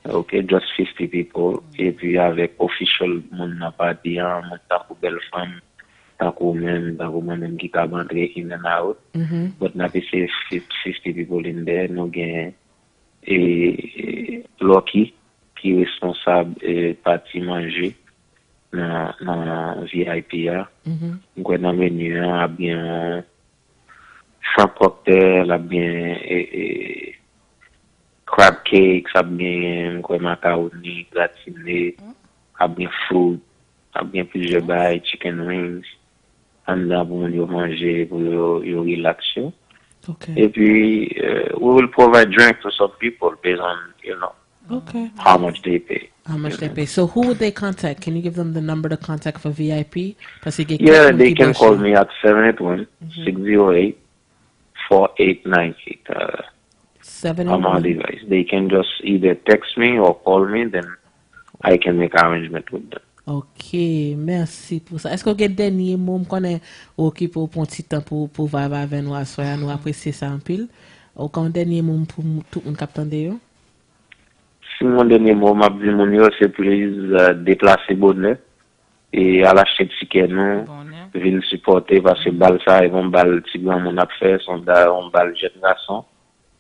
Ok, just fifty people. Epi avèk official moun nan pati an, moun tankou bèl fanm, tankou ou menm, tankou mwen menm ki kab antre in and out. But n ap eseye fit fifty people in there. Nou gen e, Lucky ki responsab e, pati manje nan, nan V I P a. M kwè nan meni an ap gen yon shrimp cocktail, ap gen e, e, crab cakes, ap gen, m kwè, makawoni gratine, ap gen fruit, ap gen plizyè bagay, chicken wings anndan pou moun yo manje, pou yo, yo relax yo. Ok. Epi, uh, we will provide drink to some people based on, you know, Ok. how much they pay. How much they pay. So who would they contact? Can you give them the number to contact for V I P? Paske gen Yeah, kèk moun they ki can call branche. Me at seven eight one, six zero eight, four eight nine eight. Uh, I'm on device. They can just either text me or call me, then I can make arrangement with them. Ok, mèsi pou sa. Èske w gen dènye mo? M konnen ou okipe w pran ti tan pou, pou vibe avè nou aswè a. Nou apresye sa anpil. Ou gen yon dènye mo pou m- tout moun k ap tande yo? Si m gen dènye mo m ap di moun yo, se please, uh, deplase bonè e al achte tikè nou, vin sipòte, paske bal sa a e yon bal ti granmoun ap fè, se yon da- yon bal jèn gason.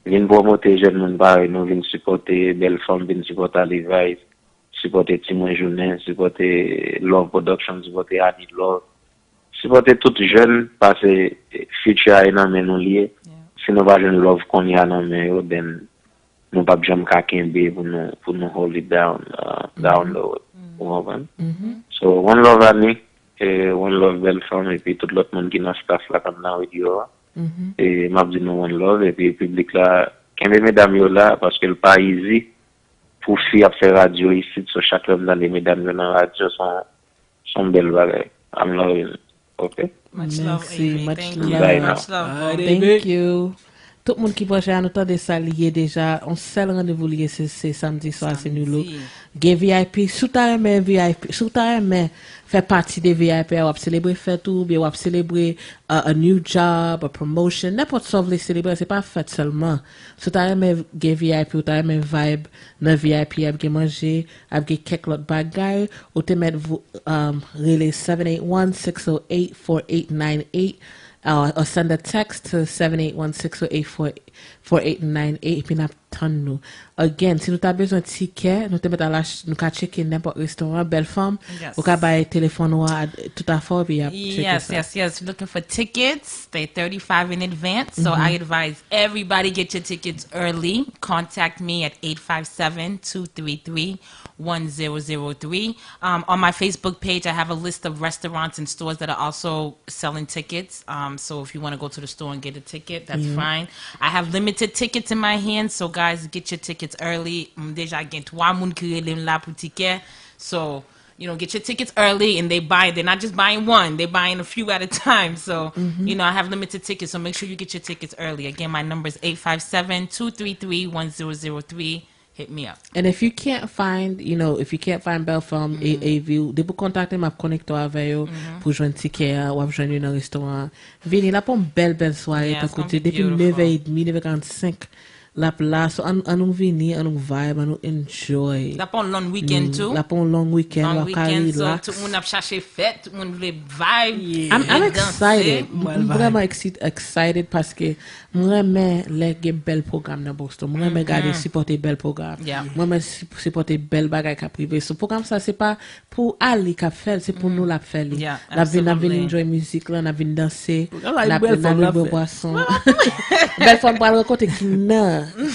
Vin pwomote jèn moun parèy nou, vin sipòte bèl fanm, vin sipòte Levi's, sipòte Timoun Jounen, sipòte Love Production, sipòte Annie Love, sipòte tout jèn, paske future a e nan men nou li ye. Si nou pa jwenn love kounye a nan men yo, then nou p ap janm ka kenbe pou nou, pou nou hold it down, uh, down the road. Ou konprann? So, one love Annie, e one love bèl fanm, epi tout lòt moun ki nan staff la k ap nan radio a. E m ap di nou one love, epi piblik la, kenbe medam yo la, paske l pa easy pou fi ap fè radyo isit, so chak lè m tande medam yo nan radyo, se yon, se yon bèl bagay. I'm loving it. Ok? Much love, Mèsi, Amy. much Thank love. you. Bye now. Much love, boo. Thank you. Tout moun ki branche a, nou tande sa li ye deja. On sèl randevou li ye, se, se samdi swa, se New Look. Gen V I P. Si w ta renmen V I P, si w ta renmen fè pati de V I P a, w ap selebre fèt ou, oubyen w ap selebre a, a new job, a promotion, nenpòt sa w vle selebre, se pa fèt sèlman. Si w ta renmen gen V I P, ou ta renmen vibe nan V I P, ap gen manje, ap gen kèk lòt bagay, ou te mèt vo- um, rele seven eight one, six oh eight, four eight nine eight. Or, or send a text to seven eight one six or eight four four eight nine eight, epi n ap tann nou. Again, si nou ta bezwen tikè, nou te mèt al ach-, nou ka tcheke nenpòt restoran, Bèl Fanm, Yes. Ou ka bay telefòn ou a, tout afè w, epi y ap tcheke Yes, sa. yes, yes. Looking for tickets. They thirty-five in advance. So I advise everybody get your tickets early. Contact me at eight five seven, two three three, one zero zero three. Um, on my Facebook page, I have a list of restaurants and stores that are also selling tickets. Um, so if you want to go to the store and get a ticket, that's fine. I have limited tickets in my hands, so guys, get your tickets early. M deja gen twa moun ki rele m la pou tikè. So, you know, get your tickets early and they buy, they're not just buying one, they're buying a few at a time. So, you know, I have limited tickets, so make sure you get your tickets early. Again, my number is eight five seven, two three three, one zero zero three. Hit me up. And if you can't find, you know, if you can't find Bèl Fanm, A A V, depi w kontakte m, m ap konekte w avè yo pou jwenn tikè a, w ap jwenn yo nan restoran an. Vini, l ap yon bèl, bèl sware, Yeah, it's tankou gonna di, be depi beautiful. nèf è edmi, nèf è karannsenk, l ap la. So, ann, ann nou vini, ann nou vibe, ann nou enjoy. L ap on long weekend too. L ap on long weekend, w ap ka Long weekend, so relax. Tout moun ap chache fèt, tout moun vle vibe. I'm, I'm vle danse. excited. M Mwen m vrèman exci- excited paske m renmen lè gen bèl pwogram nan Boston. M renmen gade sipòte bèl pwogram. Yeah. M renmen si- sipòte bèl bagay k ap rive. So pwogram sa se pa pou Ali k ap fè l, se pou nou l ap fè li. Yeah, N ap vin, n ap vin absolutely. Enjoy mizik la, n ap vin danse, Pwogram la, n ap Bèl n Fanm ap la bwè fè. Bwason. Bèl Fanm pral rankontre Kina.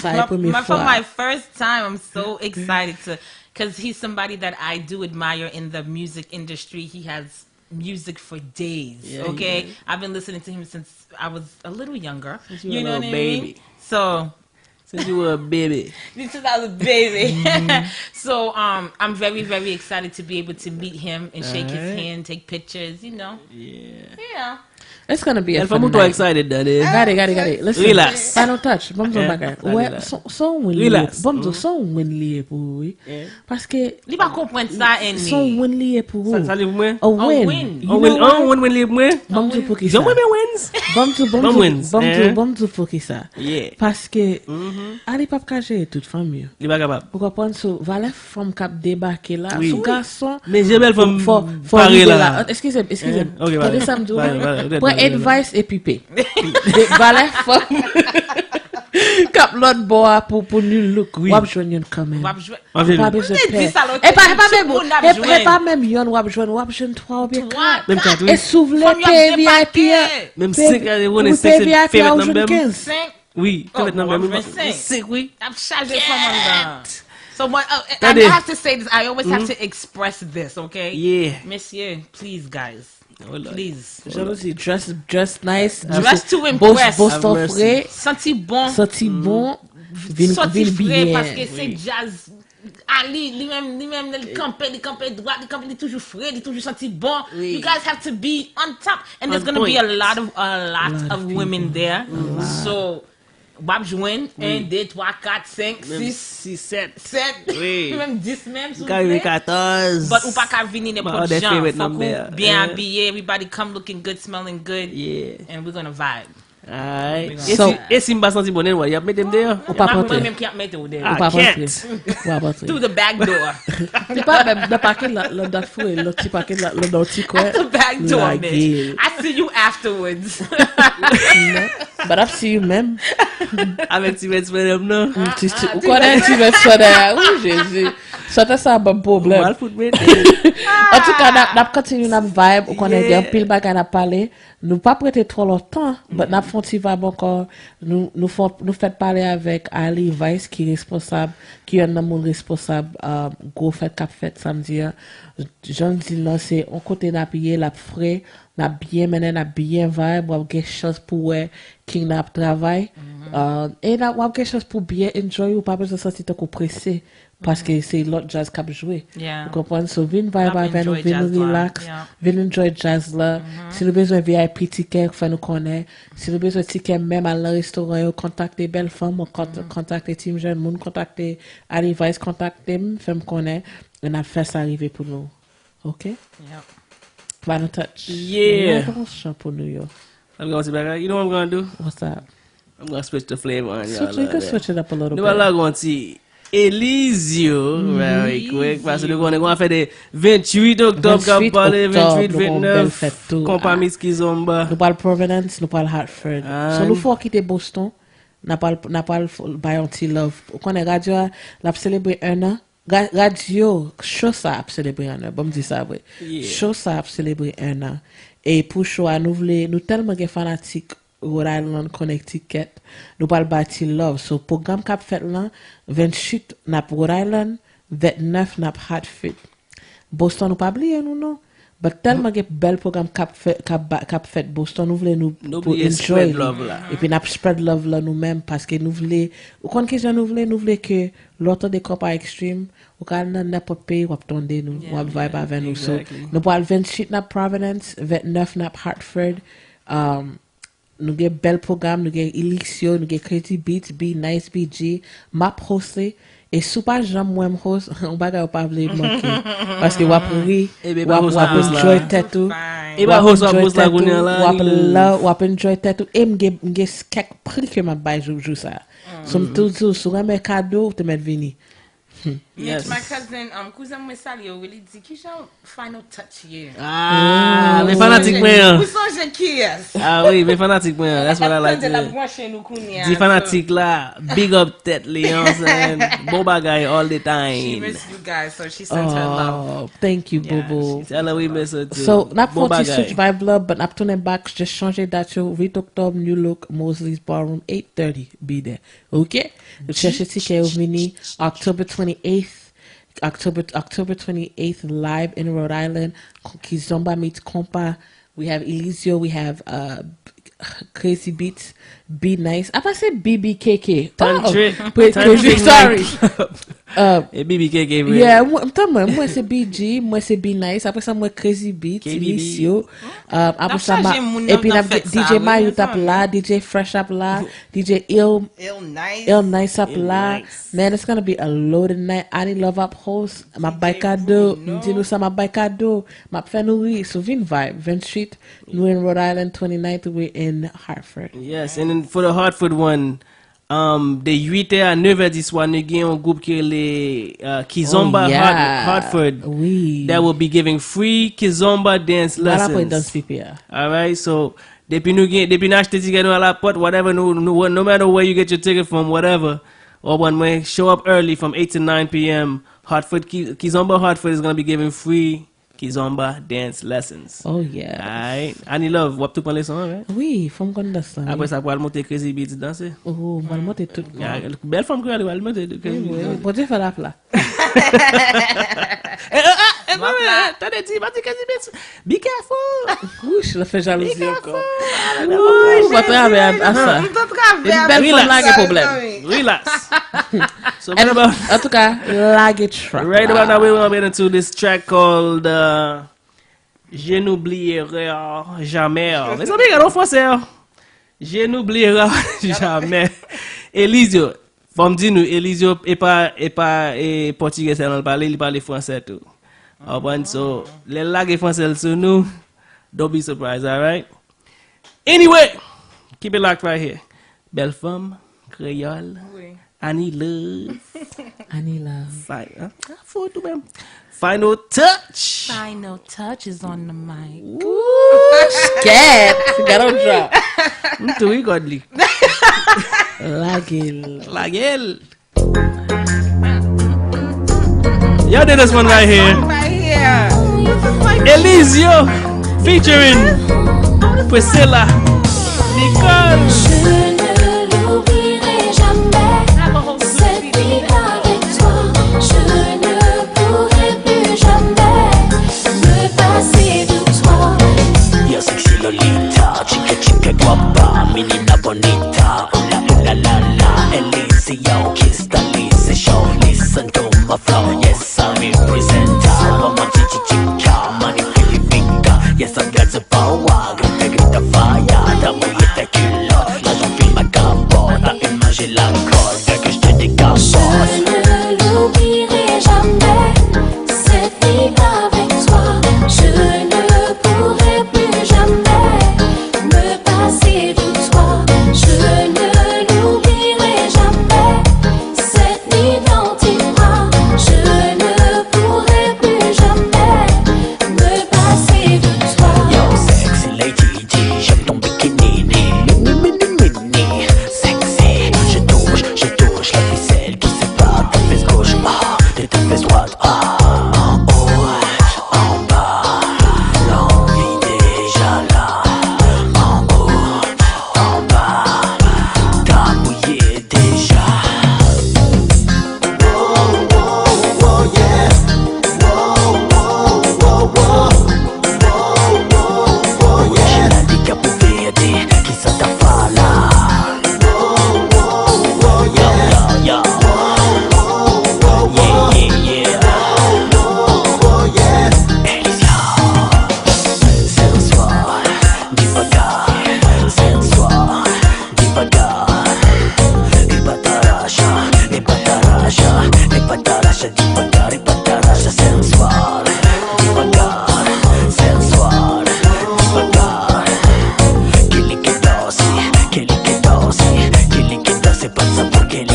Sa e premye My, for fwa. My first time, I'm so excited to, because he's somebody that I do admire in the music industry. He has music for days. Yeah, Okay, yeah. I've been listening to him since I was a little younger. You You a know little what I baby. Mean? So Since you were a baby. Since I was a baby. So um, I'm very, very excited to be able to meet him and shake his Alright. Hand, take pictures. You know. Yeah. Yeah. It's gonna be a Bèl Fanm, fun ou twò night. excited, daddy. Gade, gade, gade. Listen, Relax. Pa nou touch. Ban m di yon Eh, bagay. gade Wè, la. son, son win li ye. Relax. Ban m di, son win li ye pou ou, wi. Eh. Paske Li pa konprann sa, Annie. Son win li ye pou ou. Sa, sa li pou mwen? A win. Win. You Oh, know win, why? Oh, win, win li pou mwen? Ban m di pou ki sa. Jan mwen men wins? Ban m di, ban Ban m di, wins, ban m di, eh? Ban m di pou ki sa. Yeah. Paske Ali p ap ka jere tout fanm yo. Li pa kapab. Ou konprann? So, valè fanm k ap debake la, Wi. Sou gason. Men je bèl fanm Fò, fò pare rive la. La. Eskize m, eskize m. Eh, ok, Tande pardon. Sa m di w. Pardon, pardon, pardon, Pran pardon. Advice epi peye. Valè fanm k ap lòt bò a pou, pou new look. Wi. W ap jwenn youn kanmenm. W ap jwenn. Anjeli. Pa bezwen Mwen te pè. di sa lòt E pa, jou, e pa tout menm, moun ap e, e pa jwenn. Menm yonn w ap jwenn, w ap jwenn twa oubyen kat. Twa. Menm kat, wi. E si w vle Fanm yo ap peye V I P a, debake. Menm peye- senk, gade, w konnen wi, senk, peye se V I P a, fè ou mèt nan jwenn menm. kenz. Senk. Wi, fè Oh, mèt nan w ap menm. jwenn senk. Senk, wi. Ap chaje fanm anndan. So what? Oh, I, Tande. I have to say this. I always have to express this, okay? Yeah. Mesye, please, guys, Oh, Lord. Please. Jan nou di, dress, dress nice. Dress to Bos- impress. Boston Have mercy. fre. Santi bon. Santi bon. Vin, Soti vin fre byen. Paske se jazz. Ali, li menm, li menm, li kanpe, li kanpe dwat, li kanpe, li toujou fre, li toujou santi bon. Wi. You guys have to be on top. And there's On gonna be a point. Lot of, a lot Lot of of women people. There. So, w ap jwenn Wi. un, deux, trois, quatre, cinq, Menm six, sis, sèt. sept, Wi. menm dix menm, si w Ka rive vle. katòz. But ou pa ka vini nenpòt Ba, de jan. favorite Fòk ou number. byen Eh. Abiye, everybody come looking good, smelling good. Yeah. And we're gonna vibe. Alright. So- E si, e si m pa santi bon, anyway, y ap mete m deyò. Ou pa Mwen pantre. menm ki ap mete w Ah, deyò. Ou pa pantre. Kèt. Ou pa pantre. Through the back door. Li pa menm nan pake la, nan dat foure, lòt ti pake la, nan ti kwen. The back door, Lage. Mitch. I see you afterwards. But I see you menm. Avèk ti vèt sou menm nan. Ti, ti, ou konnen ti vèt sou dèyè. Wi, Jezi. Sante sa ban m pwoblèm. Mal fout mete. Antouka, n ap, n ap kontinye, n ap vibe. Ou konnen gen Yeah. Anpil bagay n ap pale. Nou p ap rete twò lontan, but n ap fè yon ti vibe ankò. Nou, nou, fè, nou fèt pale avèk Ali Vice, ki responsab, ki yonn nan moun responsab uh, gwo fèt k ap fèt samdi an. Jan n di l lan, se yon kote n ap ye, l ap fre, n ap byen mennen, n ap byen vibe, w ap gen chans pou wè King nan ap travay. Uh, e n ap, w ap gen chans pou byen enjoy, ou pa bezwen santi tankou prese. Paske se lòt jazz k ap jwe. Yeah. Ou konprann? So, vin vibe Ap avè nou, enjoy vin jazz la. Relax, Yeah. Vin enjoy jazz la. Si nou bezwen V I P tikè, fè nou konnen. Si nou bezwen tikè menm, al nan restoran yo, kontakte Bèl Fanm, ou kont- kontakte Team Jèn Moun, kontakte Ali Vice, kontakte m, fè m konnen. E n ap fè sa rive pou nou. Ok? Yep. Ba nou touch. Yeah. Kòman chan pou nou yo? I'm gonna sit back. You know what I'm gonna do? What's up? I'm gonna switch the flavor on y'all. Switch, you can switch it up a little Nou bit. va lage yon ti Elizio, ben wi, kwèk, paske nou konnen gen afè de venntuit oktòb k ap pale, venntuit, vennèf, konpa Miss Kizomba. Nou pral Providence, nou pral Hartford. So nou fè w kite Boston, n a pral, n a pral f-, bay yon ti love. Ou konnen radyo a, l ap selebre en an. Ra-, radyo, show sa ap selebre en an. Ban m di sa vre. Show sa ap selebre en an. E pou show a, nou vle, nou tèlman gen fanatik Rhode Island, Connecticut. Nou pral bay ti love. So, pwogram k ap fèt lan, venntuit, n ap Rhode Island, vennèf, n ap Hartford. Boston, nou pa bliye nou, non. But tèlman gen bèl pwogram k ap fè, k ap ba-, k ap fèt Boston, nou vle nou pou enjoy. Epi n ap spread love la nou menm, paske nou vle, ou konn kijan nou vle, nou vle ke lè w tande Konpa Extreme, ou ka al nan nenpòt peyi, w ap tande nou, w ap vibe avè nou. So, nou pral venntuit, n ap Providence, vennèf, n ap Hartford. Um, Nou gen bèl pwogram, nou gen Elixio, nou gen Crazy Beats, Be Nice, B G, m ap hoste, e si w pa janm wè m host, yon bagay ou pa vle manke. Paske w ap ri, w ap, w ap enjoy tèt ou, w ap enjoy tèt ou, w ap love, w ap enjoy tèt ou, e m gen, m gen kèk pri ke m ap bay jou, jou sa. So, m toujou di w, si w renmen kado, ou te mèt vini. Yes, my cousin, um, kouzen mwen salye w, li di, "Kijan final touch ye?" Ah, men fanatik mwen an. Ou sonje kiyès? Ah wi, men fanatik mwen an. That's what I like to hear. L ap branche nou kounye a. Di fanatik la, big up tèt li, you know what I'm saying? Bon bagay all the time. She miss you guys, so she sent her love. Oh, thank you, boo boo. She tell her we miss her too. So, n ap fè yon ti switch vibe la, but n ap tounen back, just chanje dat yo, uit oktòb, New Look, Mosley's Ballroom, eight thirty, be there. Ok? Chèche tikè yo vini October twenty-eighth, October, October twenty-eighth, live in Rhode Island. Kizomba meets Konpa. We have Elizio, we have uh, Crazy Beats, Be Nice. Apa se B B K K? Oh, Tantric, Crazy, Tantric sorry. Uh, e B B K K vre. Yeah, mwen, mwen se B G, mwen se Be Nice. Apre sa, mwen Crazy Beats, K B B. Elizio. Um, apre sa, epi n ap gen D J Mayou t ap la, D J Fresh ap la, D J Ill, Ill Nice ap la. Man, it's gonna be a loaded night. Annie Love ap host. M ap bay kado. M di nou sa, m ap bay kado. M ap fè nou ri. So vin vibe. Venntuit, nou in Rhode Island. Twenty-ninth, we in Hartford. Yes, and then for the Hartford one, Um, de uit è a nèf è di swa, nou gen yon gwoup ki rele uh, Kizomba Hart-, Hartford that will be giving free Kizomba dance lessons. Alright, so depi nou gen, depi nou achte tikè nou a la pòt, whatever, no, no, no matter where you get your ticket from, whatever, ou konprann mwen, show up early from eight to nine p m. Hartford, Ki-, Kizomba Hartford is gonna be giving free Kizomba dance lessons. Oh yes. Alright. Annie Love, w ap tou pran leson an, right? Wi, fò m konn dans lan. Apre sa, pral monte Crazy Beats danse. Oh, m pral monte tout. Bèl fanm kreyòl, pral monte Crazy Beats. Bondye fè l ap la. Tande di, pa di Crazy Beats. Be careful. Wouch, l ap fè jalouzi ankò. Wouch, pa travay a sa. Bèl fanm la gen pwoblèm. Relax. So, right about, antouka, lage track la. Right about now, we want to get into this track called uh, Je n'oublierai jamais. Mezanmi, gade yon fransè. Je n'oublierai jamais. Elizio, fò m di nou, Elizio, e pa, e pa e pòtigè sèlman l pale, li pale fransè tou. Ou konprann? So, lè l lage fransè l sou nou, don't be surprised, alright? Anyway, keep it locked right here. Bèl fanm, kreyòl, Annie Love. Annie Love. Fi-, ah, ah, fò tou menm. Final touch. Final touch is on the mic. Ooh, scat. Got on drop. M tou wi kòd li. Lage l. Lage l. Y'all dig this one right here. Elizio featuring Priscilla Nicole. Je ne l'oublierai jamais, cette nuit avec toi. Je ne pourrai plus jamais me passer de toi. Yo, sexy Lolita, chica, chica guapa, menina bonita, ooh la, ooh la, la, la, Elizio, kiss the Lizzy show, listen to my flow, yes, I represent, mama, chi, chi, chica, money, feel it, big, yes, I got the power, grita, grita, fire, dame, y esta kilo, la, j'enfile ma capote, imagine la corde, que je te décapote. Je ne l'oublierai jamais, cette nuit avec toi, je ne pourrai plus jamais me passer de toi. Je ne l'oublierai jamais,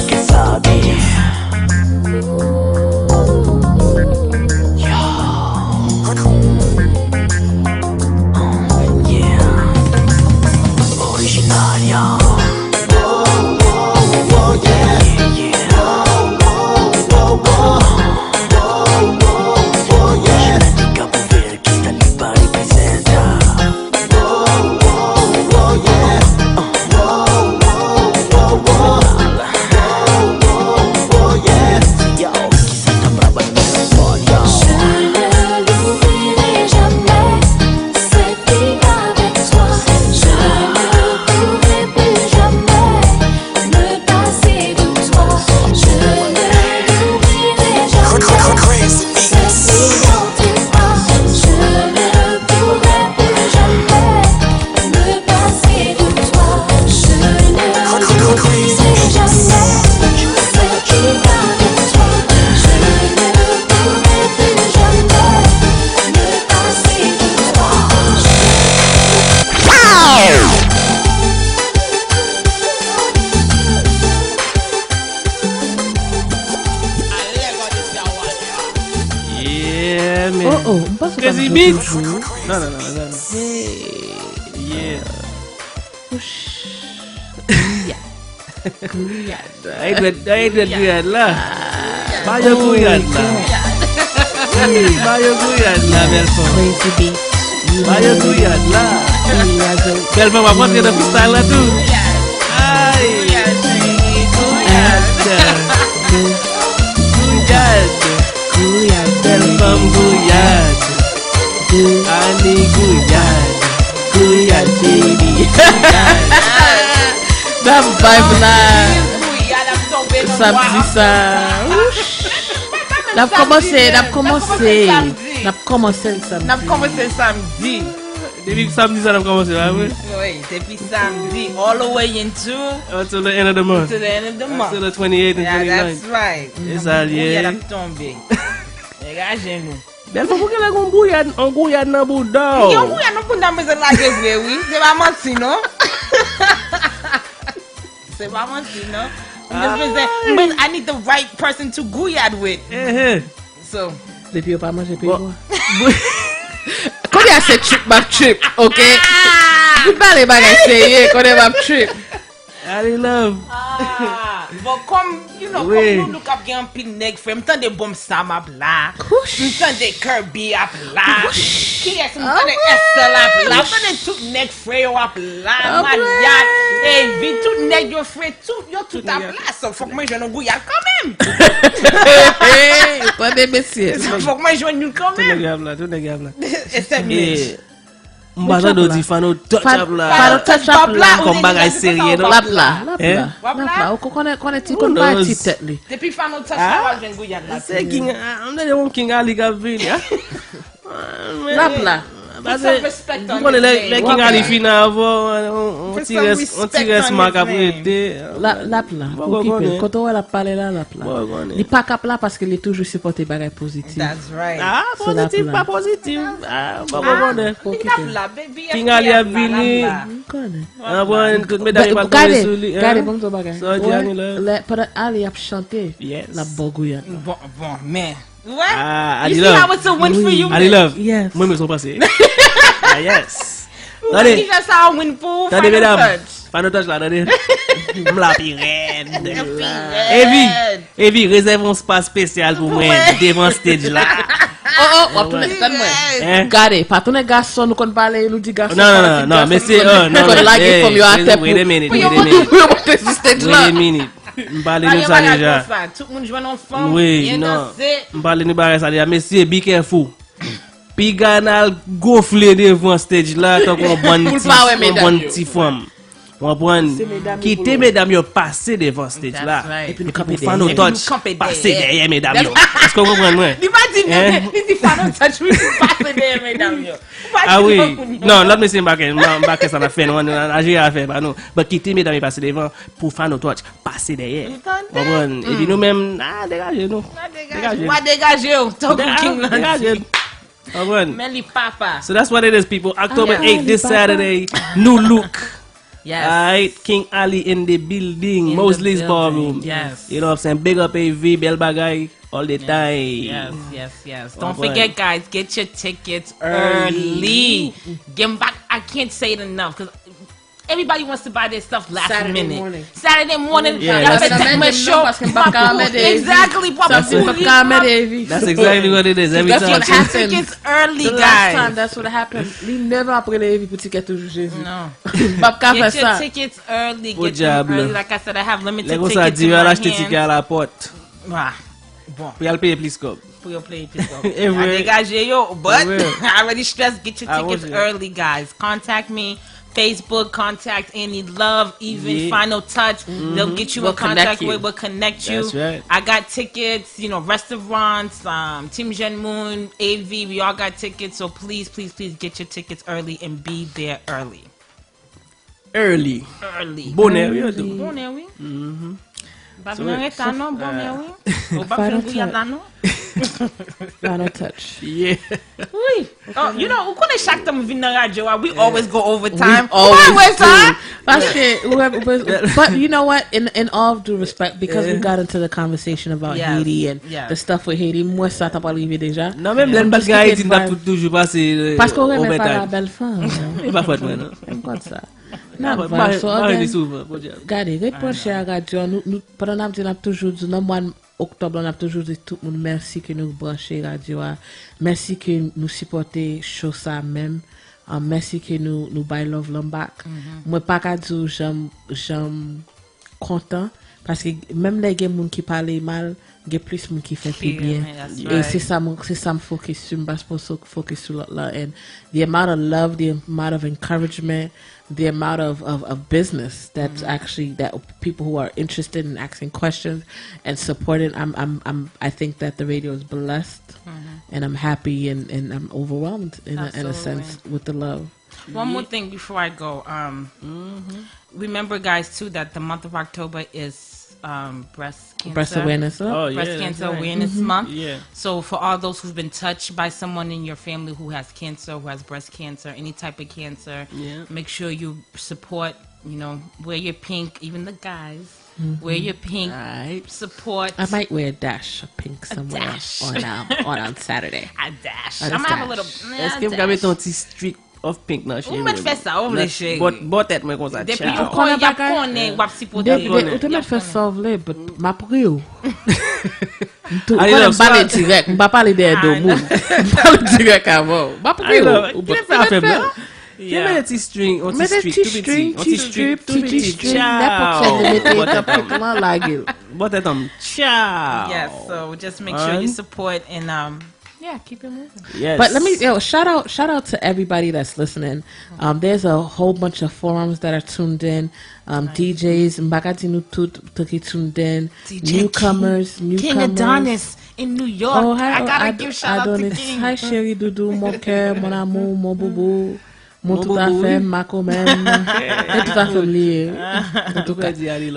Sabi. Yo. Yeah. Orijinal, yo. Yeah, yeah. Orijinal de Kapo Vèy, ki sa li pa reprezante. Je ne l'ouvrirai jamais, c'est vivre avec toi. Je ne pourrai plus jamais me passer de toi. Je ne l'ouvrirai jamais, c'est vivre avec toi. Je ne pourrai plus jamais me passer de toi. Je ne l'oublie jamais. Ce qui va de toi. Je ne pourrai plus jamais me passer de toi. Yeah, man. Oh, oh, m panse w pa Crazy nan Beats. Toujou. Non, non, non, non. Yeah. Gouyad. Gouyad. Ay, dwèt, ay, dwèt Gouyad la. Ba yo Gouyad la. Wi, ba yo Gouyad la, bèl fanm. Crazy Beats. Ba yo Gouyad la. Bèl fanm ap rantre nan freestyle la tou. Ay. Gouyad. Gouyad. Bèl fanm Gouyad. Ani Gouyad. Gouyad, baby. Gouyad. N ap vibe la. Samdi sa. N ap kòmanse, n ap kòmanse. N ap kòmanse l samdi. N ap kòmanse l samdi. Depi samdi sa n ap kòmanse la, wi. Wi, depi samdi all the way into Until the end of the month. to the end of the month. Until the twenty-eighth and Yeah, twenty-ninth. That's right. E sa l ye. Gouyad ap tonbe. Degaje nou. Bèl fanm, ou genlè gon gouyad, on gouyad nan bouda w. Yon gouyad nan bouda m bezwen lage vre, wi. Se pa manti, non. Se pa manti, non. M just bezwen, m bezwen, I need the right person to gouyad with. Ehe. So, Depi yo pa manje peyi mwen. Kounye a se trip m ap trip, ok? Vin pale bagay serye, kounye m ap trip. Ali love. ah, bon, kòm, you know, Wi. Kòm nou, nou k ap gen anpil nèg, frè, m tande Bonm Sam ap la. M tande Kirby ap la. Kiyès? M tande Estelle ap la. M tande tout nèg, frè yo ap la. Malia, Evi, tout nèg yo, frè, tout, yo tout ap la. So, fòk mwen jwenn yon gouyad kanmenm. Tande mesye. So, fòk mwen jwenn youn Tout nèg kanmenm. yo ap la, tout nèg yo ap la. Estelle Milich. M pa tande w di Fano Touch ap la. Fano Touch ap la. Kòm bagay serye, non? L ap la, l ap Eh? la. L ap la. Ou konnen, konnen ti konn pale ti tèt li. Depi Fano Touch la, w ap jwenn gouyad la. Se King, ah, m tande yon King Ali k ap vini, ah. L ap la. Pase, m konnen lè, lè King Ali fini avè w, on, on ti rès, on ti rès mak ap rete. L ap la. Bon, Pou bon, kipe. konnen. Kote w wè l ap pale la, l ap la. Bon, konnen. Li pa k ap la paske li toujou sipòte bagay pozitif. That's right. Ah, So, l ap pozitif, la. Pa pozitif. Ah, bon, bon, konnen. Pou Li kipe. ap la, baby. King Ali ap vini. M konnen. Anpwen, tout medam yo pral Gade, tonbe sou li. gade, Hein? bon, m di w bagay. Sa w di, Annie Love? Lè, pandan Ali ap chante, Yes. l ap ba w gouyad. Bon, bon, men. Wè? Ah, You Annie see how Love. it's a win for you? Annie Love. Yes. Mwen, mwen, son panse. Ah, yes. Ou Tande. wè ki fè sa a win pou Tande, Fano medam. Touch? Fano Touch la, tande. M la pi rèd. Evi, Evi, rezève yon espas espesyal pou mwen devan stage la. Oh, oh, w ap tounen, tann mwen. Hein? Gade, pa tounen gason, nou konn pale, nou di gason. Non, non, non, non, mesye, oh, non, nou konn lage hey, fanm yo atè wait a minute, pou, wait a pou, minute. pou yo monte sou stage la. Wait a minute. M pale nou sa deja. Tout moun jwenn yon fanm, Wi, byen non. Danse. M pale nou bagay sa deja. Mesye, be careful. Piga n al gonfle devan stage la tankou yon bann ti, yon bann ti fanm. Ou konprann? Kite medam yo pase devan stage la. That's right. Epi pou Fano Touch, Kanpe pase dèyè. Dèyè medam yo. Èske w konprann mwen? Li pa di, Hein? Li di Fano Touch, wi, pase dèyè medam yo. Ah wi. Non, lòt mesye m pa kè, m pa kè sa n ap fè, nou, nou, nou, nou jere afè pa nou. But kite medam yo pase devan pou Fano Touch pase dèyè. Ou konprann? Epi nou menm, ah, degaje nou. Degaje. Wa degaje w, tankou Ah, King Landy. Degaje. Ou konprann? Men li papa. So that's what it is, people. October Ah, eighth, this li papa. Saturday, new look. Yes. Alright, King Ali in the building, in Mosley's Ballroom. Yes. You know what I'm saying? Big up A V, bèl bagay, all the time. Yes, yes, yes. Don't forget, guys, get your tickets early. Get 'em back. I can't say it enough because everybody wants to buy their stuff last minute. Saturday morning. Saturday morning, yeah, y'all better take my show. Paske m p ap ka anmède Evi. Exactly, papa. That's exactly what it is. Every time. Get your tickets early, guys. The last time, that's what happened. Li nève apre le Evi pou tikèt toujou Jezi. Non. M p ap ka fè sa. Get your tickets early. Get them early. Like I said, I have limited tickets in my hands. Lè konsa, di yo al achte tikè a la pòt. Ah, bon. Pou y al peye plis kòb. Pou yo peye plis kòb. E vre. Degaje yo, but I already stress, get your tickets early, guys. Contact me. Facebook, contact any love, even Final Touch. They'll get you in contact with, will connect you. That's right. I got tickets, you know, restaurants, um, Team Jeune Moon, A V, we all got tickets. So please, please, please get your tickets early and be there early. Early. Early. Bonè, wi, yo di. Bonè, wi. Pa vin an reta non, bonè, wi. Ou pa vin gouyad la non. Final Touch. Yeah. Wi. Oh, you know, ou konnen chak tan m vin nan radyo a, we always go overtime. We always do. Paske, but you know what? In, in all due respect, because we got into the conversation about Haiti and the stuff with Haiti, mwen sa ta pral rive deja. Non, menm lè n pa t gen Ayiti, n t ap toujou pase, euh, overtime. Paske ou renmen pale a bèl fanm. E pa fòt mwen, non. M konn sa. N ap vale, so, again, gade, ret branche a radyo a. Nou, nou, pandan n ap di, n ap toujou di, nan mwa oktòb la, n ap toujou di tout moun mèsi ke nou branche radyo a. Mèsi ke nou sipòte show sa menm. Ah, mèsi ke nou, nou bay love lan back. Mwen pa ka di w jan m, jan m kontan, paske menm lè gen moun ki pale mal, gen plis moun ki fè pi byen. E se sa m, se sa m focus sou, m pa sipoze focus sou lòt la. And the amount of love, the amount of encouragement, the amount of, of, of business that's actually, that people who are interested in asking questions and supporting, I'm, I'm, I'm, I think that the radio is blessed, and I'm happy and, and I'm overwhelmed in a, in a sense with the love. One more thing before I go. Um, remember, guys, too, that the month of October is um, breast cancer. Breast awareness. Oh, yeah, breast cancer awareness month. Yeah. So for all those who've been touched by someone in your family who has cancer, who has breast cancer, any type of cancer, make sure you support, you know, wear your pink, even the guys. Wear your pink. Support. I might wear a dash of pink somewhere on, um, on, on Saturday. A dash. I'm gonna have a little, yeah, a dash. Èske m ka mete yon ti streak of pink nan cheve mwen? Ou mèt fè sa ou vle, cheri. Bò, bò tèt mwen konsa. Depi yo konnen, y ap konnen w ap sipote yo. Ou te mèt fè sa w vle, but m ap ri w. M tou, ou konnen m pale dirèk, m pa pale dèyè do moun. M pale dirèk avè w. M ap ri w. Ou mèt fè sa. Te mete ti string, yon ti streak, tou piti, yon ti streak, tou piti. Nèpòt sa w vle mete nan pink lan, lage l. Bò tèt an m. Tchaw. Yes, so just make sure you support and, um, yeah, keep it moving. Yes. But let me, yo, shout out, shout out to everybody that's listening. Um, there's a whole bunch of forums that are tuned in. Um, D Js, m pa ka di nou tout ki tuned in. Newcomers, newcomers. King Adonis in New York. Oh, hi, I gotta give shout out to King. Hi, chéri doudou, mon cœur, mon amour, mon boubou. Mon tout à fait, ma quand même. E tout à fait m li ye. En tout cas,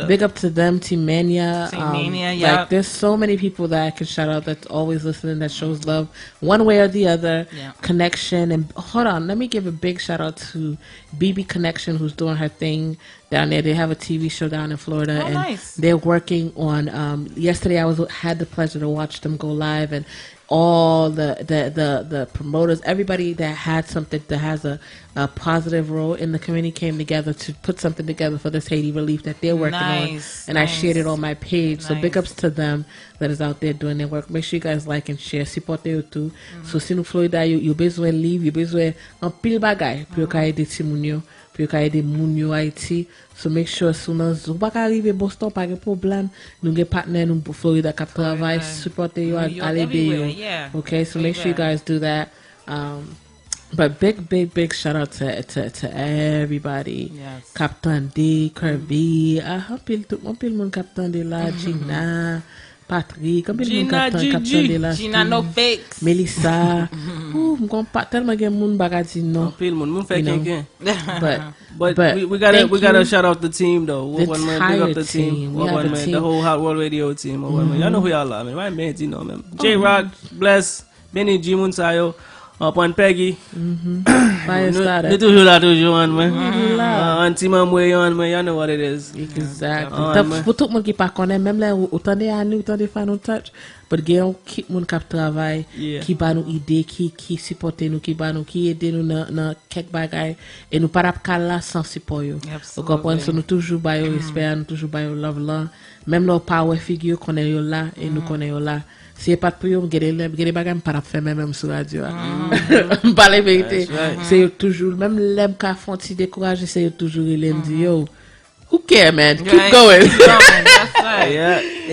big up to them, Team Mania. Team Mania, yeah. Like, there's so many people that I can shout out that's always listening, that shows love one way or the other. Yeah. Connection and, hold on, let me give a big shout out to B B Connection, who's doing her thing down there. They have a T V show down in Florida, and they're working on. Um, yesterday, I was had the pleasure to watch them go live, and all the, the, the, the promoters, everybody that had something that has a, a positive role in the community came together to put something together for this Haiti relief that they're working on. And I shared it on my page. So big ups to them that is out there doing their work. Make sure you guys like and share. Sipote yo tou. So si nou Florida, yo, yo bezwen liv, yo bezwen anpil bagay pou yo ka ede timoun yo, pou yo ka ede moun yo Ayiti. So make sure si w nan, ou pa ka rive Boston, pa gen pwoblèm. Nou gen patnè nou Florida k ap travay, sipote yo, al ede yo. Okay, so make sure you guys do that. Um, but big, big, big shout out to, to, to everybody. K ap tande, Kirby, ah, anpil, tout, anpil moun k ap tande la, Gina, Patrick, anpil moun k ap tan-, k ap tande la. Gina, no fakes. Melissa. Ooh, m konn pa, tèlman gen moun m pa ka di non. Anpil moun, moun fè kenken. But, but we, we gotta, we gotta shout out the team though. The entire team. We have a team. The whole Hot World Radio team. Y'all know who y'all are, man. Why man, you know, man. J Rock, Bless, Benny G, moun sa yo. Antoine, Peggy. Fire starter. Nou toujou la, toujou, an mwen. Toujou la. An ti manmwe, an mwen, y'all know what it is. Exactly. Pou tout moun ki pa konnen, menm lè ou tande Ani, ou tande Final Touch, but gen yon kit moun k ap travay, ki ba nou ide, ki, ki sipòte nou, ki ba nou, ki ede nou nan, nan kèk bagay, e nou pa t ap ka la san sipò yo. Ou konprann? So nou toujou ba yo respè a, nou toujou ba yo love lan. Menm lè w pa wè figi yo, konnen yo la, e nou konnen yo la. Si e pa t pou yo, gen de lè, gen de bagay m pa t ap fè menm, menm sou radyo a. M pale verite. Se yo toujou, menm lè m ka fè yon ti dekouraje, se yo toujou rele m di, yo, who care, man? Keep going.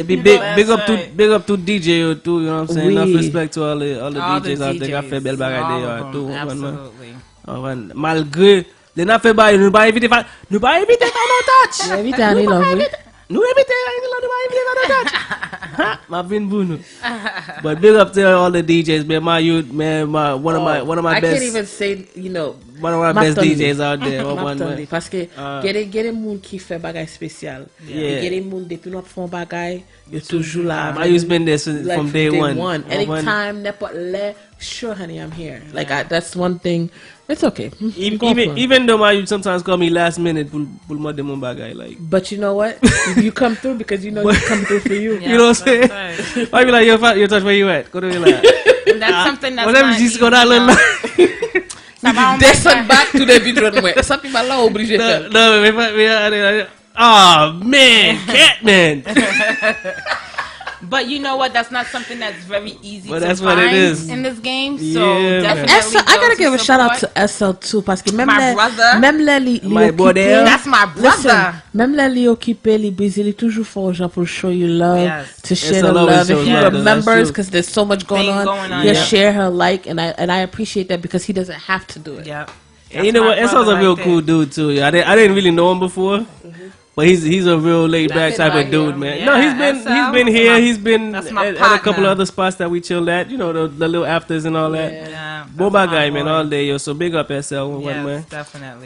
Epi big up tout, big up tout D J yo tou, you know what I'm saying? Enough respect to all the, all the D Js out there k ap fè bèl bagay deyò a tou, ou konprann mwen? Malgre Lè n ap fè bagay, nou pa envite Fa-, nou pa envite Final Touch. Nou envite Annie Love, wi. Nou envite Annie Love, nou pa envite Final Touch. Ha, m ap vin pou nou. But big up to all the D Js, man. My youth, man, my, one of my, one of my best. I can't even say, you know, one of my best D Js out there. M ap tande, paske gen de, gen de moun ki fè bagay espesyal. E gen de moun, depi nou ap fè yon bagay, yo toujou la. My youth been there from day one. Anytime, nenpòt lè, sure, honey, I'm here. Like, I, that's one thing. It's okay. Even, even though my youth sometimes call me last minute pou, pou l mande m yon bagay, like. But you know what? You come through because you know you come through for you. You know what I'm saying? I be like, yo, yo, Touch, where you at? Kote w ye la? That's something that's not easy. Mwen, jis konn ale la. Desann back to the beat run mwen. Sa pi mal la, oblije fè. Non, men, men, men, men, Oh man, Catman. But you know what? That's not something that's very easy to find in this game. So definitely, I gotta give a shout out to S L too, paske menm lè, menm lè li, li okipe, listen, menm lè li okipe, li busy, li toujou fè yon jan pou l show you love, to share the love. If he remembers, because there's so much going on, he'll share her like, and I and I appreciate that because he doesn't have to do it. And you know what? S L's a real cool dude too. I didn't, I didn't really know him before, but he's he's a real laid back type of dude, man. No, he's been he's been here. He's been at, at a couple of other spots that we chilled at. You know, the, the little afters and all that. Bon bagay, man, all day, yo. So big up S L, man.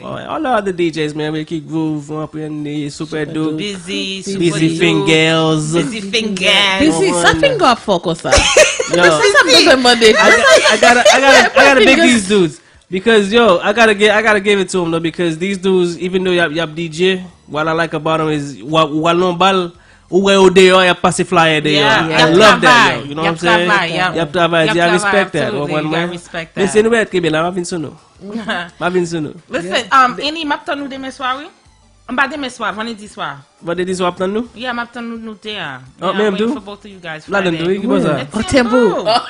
All the other D Js, man, Ricky Groove, Ranprenny, Super Duke, Busy, Busy Fingers. Busy Fingers. Busy, sa finger ap fò konsa. Yo, sa sa m bezwen mande. I gotta, I gotta, I gotta big these dudes. Because yo, I gotta get, I gotta give it to him though, because these dudes, even though y ap, y ap D J, what I like about him is, w al nan bal, ou wè yo deyò, y ap pase flyer deyò. I love that, yo. You know what I'm saying? Y ap travay, I respect that. Ou konprann mwen? Mesye, nou mèt kenbe la, m ap vin sou nou. M ap vin sou nou. Listen, um, Annie, m ap tann ou demen swa, wi. M pa demen swa, vandredi swa. Vandredi swa w ap tann nou? Yeah, m ap tann nou, nou de a. Oh, menm tou? Ladan tou, wi, ki bò sa? An tanbou. An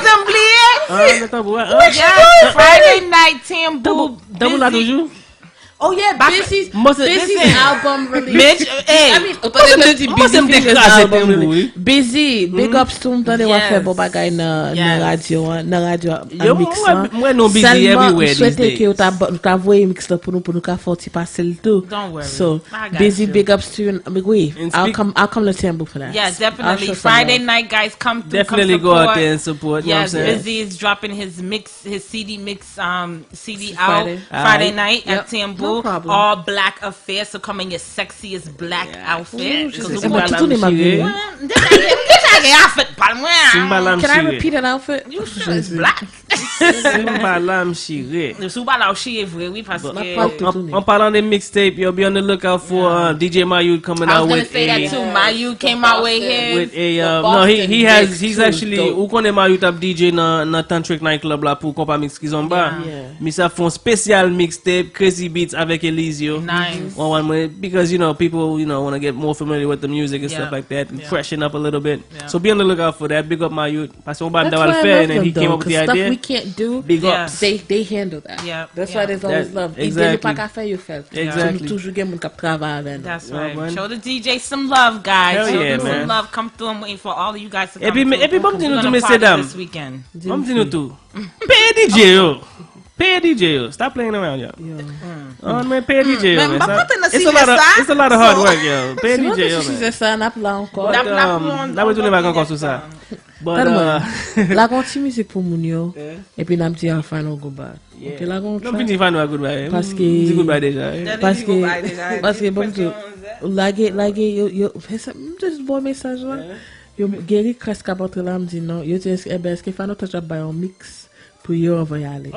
tanbou. An tanbou, wi. Yes, Friday night, tanbou. Tanbou la toujou? Oh yeah, Busy, Busy's album release. Mitch, hey. I mean, ou tande m di Busy Fingers album release. Busy, big ups to, m tande w ap fè bon bagay nan, nan radyo an, nan radyo an, mix lan. Sèlman, m swete ke w ta, w ta voye mix lan pou nou, pou nou ka fè yon ti pase l tou. So, Busy, big ups to you. Wi, I'll come, I'll come to Tambu for that. Yeah, definitely. Friday night, guys, come through, come support. Definitely go out there and support, you know what I'm saying? Yes, Busy is dropping his mix, his C D mix, um, C D out Friday night at Tambu. All black affair, so come in your sexiest black outfit. Ooh, Jesus. Mwen tou tounen m ap vini. M deja gen outfit pa mwen. Can I repeat an outfit? You sure it's black? Si m pa la, m chire. Si w pa la, w chire vre, wi, paske. An palan de mixtape, yo, be on the lookout for uh, D J Mayou coming out with a. I was gonna say that too. Mayou came out with his. With a, um, no, he, he has, he's actually, ou konnen Mayou t ap D J nan, nan Tantric Night Club la pou Konpa Mix Kizomba. Misye ap fè yon spesyal mixtape, Crazy Beats avèk Elizio. Nice. One, one, because, you know, people, you know, wanna get more familiar with the music and stuff like that, and freshen up a little bit. So be on the lookout for that. Big up Mayou. Paske yon bagay m ta pral fè, and then he came up with the idea. Big ups. They, they handle that. That's why there's always love. Ide nou pa ka fè, yo fè l. Exactly. So nou toujou gen moun k ap travay avè nou. That's right. Show the D J some love, guys. Show them some love. Come through. I'm waiting for all of you guys to come through. Epi, epi, ban m di nou tou, mesye dam. Ban m di nou tou. Peye D J yo. Peye D J yo. Stop playing around, yo. An, men peye D J yo, man. It's a lot of, it's a lot of hard work, yo. Peye D J yo, man. N ap la ankò. N ap la pou yon. N ap retounen bak ankò sou sa. But, uh, lage yon ti mizik pou moun yo, epi n ap di our final goodbye. Ok, lage yon track. Non, m fin di final goodbye. Paske, paske, paske, bon, lage, lage, yo, yo, fè sa, m just voye mesaj la. Yo, Gary Crest k ap antre la, m di non. Yo di, èske, èske Final Touch ap bay yon mix? pou yo anvan y ale.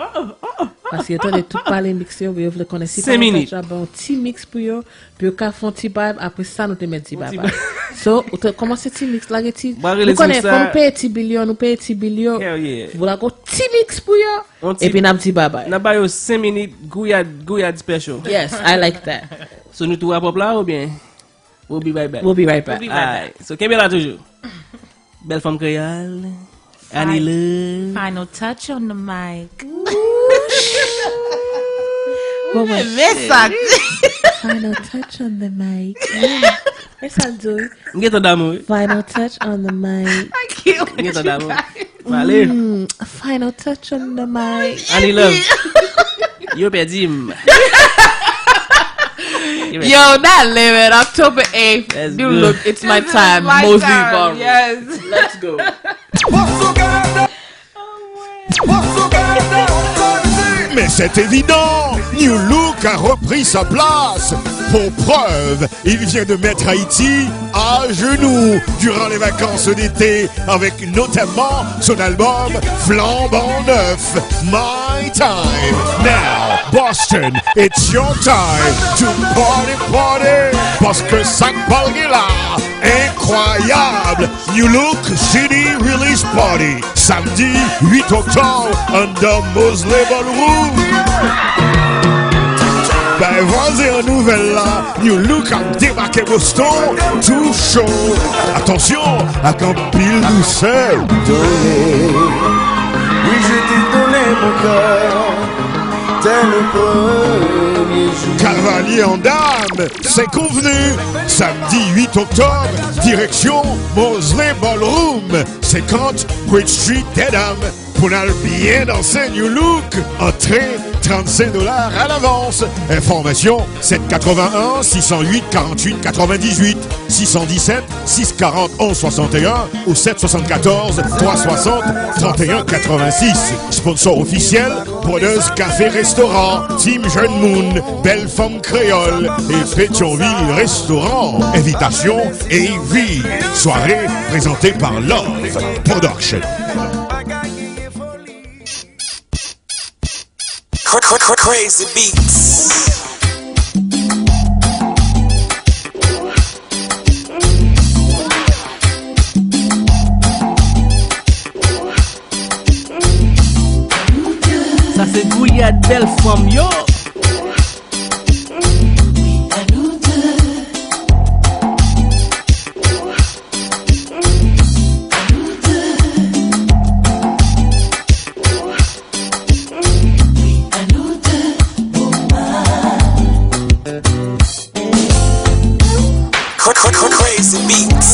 Paske yo tande tout pale miks yo, yo vle konnen si Fine Touch ap ba yon ti miks pou yo, pou yo ka fè yon ti vibe, apre sa nou te met Ti Baba. So, ou te kòmanse ti miks, lage ti, nou konnen fò nou peye ti bil yo, nou peye ti bil yo. Vou lage yon ti miks pou yo, epi n ap di babay. N ap ba yo senk minit, gouyad, gouyad special. Yes, I like that. So nou tou wrap up la oubyen? We'll be right back. We'll be right back. We'll be right back. Alright. So kenbe la toujou. Bèl fanm kreyòl. Annie Love. Final touch on the mic. Bon, mwen renmen sa. Final touch on the mic. Yeah. E sa l di wi. M gentan damou wi. Final touch on the mic. I can't wait. M gentan damou. Pale. Mm, final touch on the mic. Annie Love. Yo pèdi m. Yo, that limit, October eighth. New look, it's my time. Mosley Ballroom. Yes. Let's go. Mais c'est évident, New Look a repris sa place. Pour preuve, il vient de mettre Haïti à genoux durant les vacances d'été avec notamment son album flambant neuf, My Time. Now, Boston, it's your time to party, party. Paske sa k pral gen la, enkwayab. New Look C D Release Party, samdi uit oktòb, anndan Mosley Ballroom. Bay vwazen an nouvèl la, New Look ap debake Boston tou cho. Atansyon, ak anpil dousè. Donner, oui, je t'ai donné mon cœur dès le premier jour. Cavalier en dame, c'est convenu. Samdi uit oktòb, direksyon Mosley Ballroom, senkant Bridge Street, Dedham. Pou n al byen danse New Look, antre trannsenk dola alavans. Enfòmasyon, sèt katrevenn-en, sis san uit, karanntuit katrevendizwit, sis san disèt, sis karant, onz swasanteyen ou sèt swasannkatòz, twa swasant, tranteyen katrevensis. Sponsor ofisyèl, Brothers Café Restaurant, Team Jeunes Moun, Belle Femme Créole et Pétionville Restaurant. Invitation A V. Soirée présentée par Love Production. Cra- cra- cra- Crazy Beats. Sa se gouyad bèl fanm yo. Cra- cra- cra- Crazy Beats.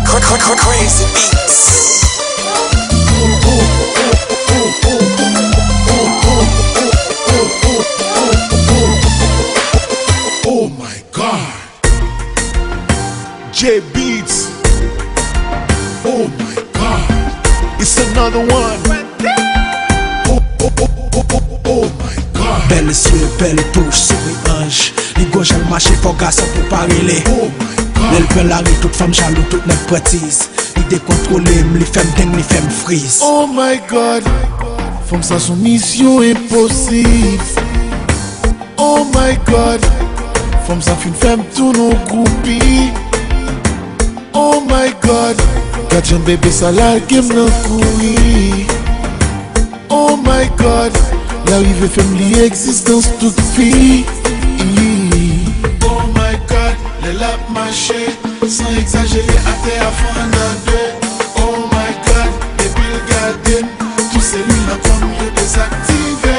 Cra- cra- cra- Crazy Beats. Oh my God. J Beats. Oh my God. It's another one. Oh, oh, oh, oh, oh, oh my God. Bèl zye, bèl bouch, souri anj. Li gwo jan l mache, fò gason pou pa rele. Oh my God. Lè l pran lari, tout fanm jalou, tout nèg pran tiz. Li dekontwole m, li fè m deng, li fè m friz. Oh my God. Fanm sa se yon misyon enposib. Oh my God. Fanm sa fin fè m tounen yon groupi. Oh my God. Gad jan bebe sa lage m nan kouri. Oh my God. Li arive fè m li egzistans tout fi. Oh my God. Lè l ap mache, san egzajere, atè a fè anndan de. Oh my God. Depi l gade m, tout selil nan kò m yo dezaktive.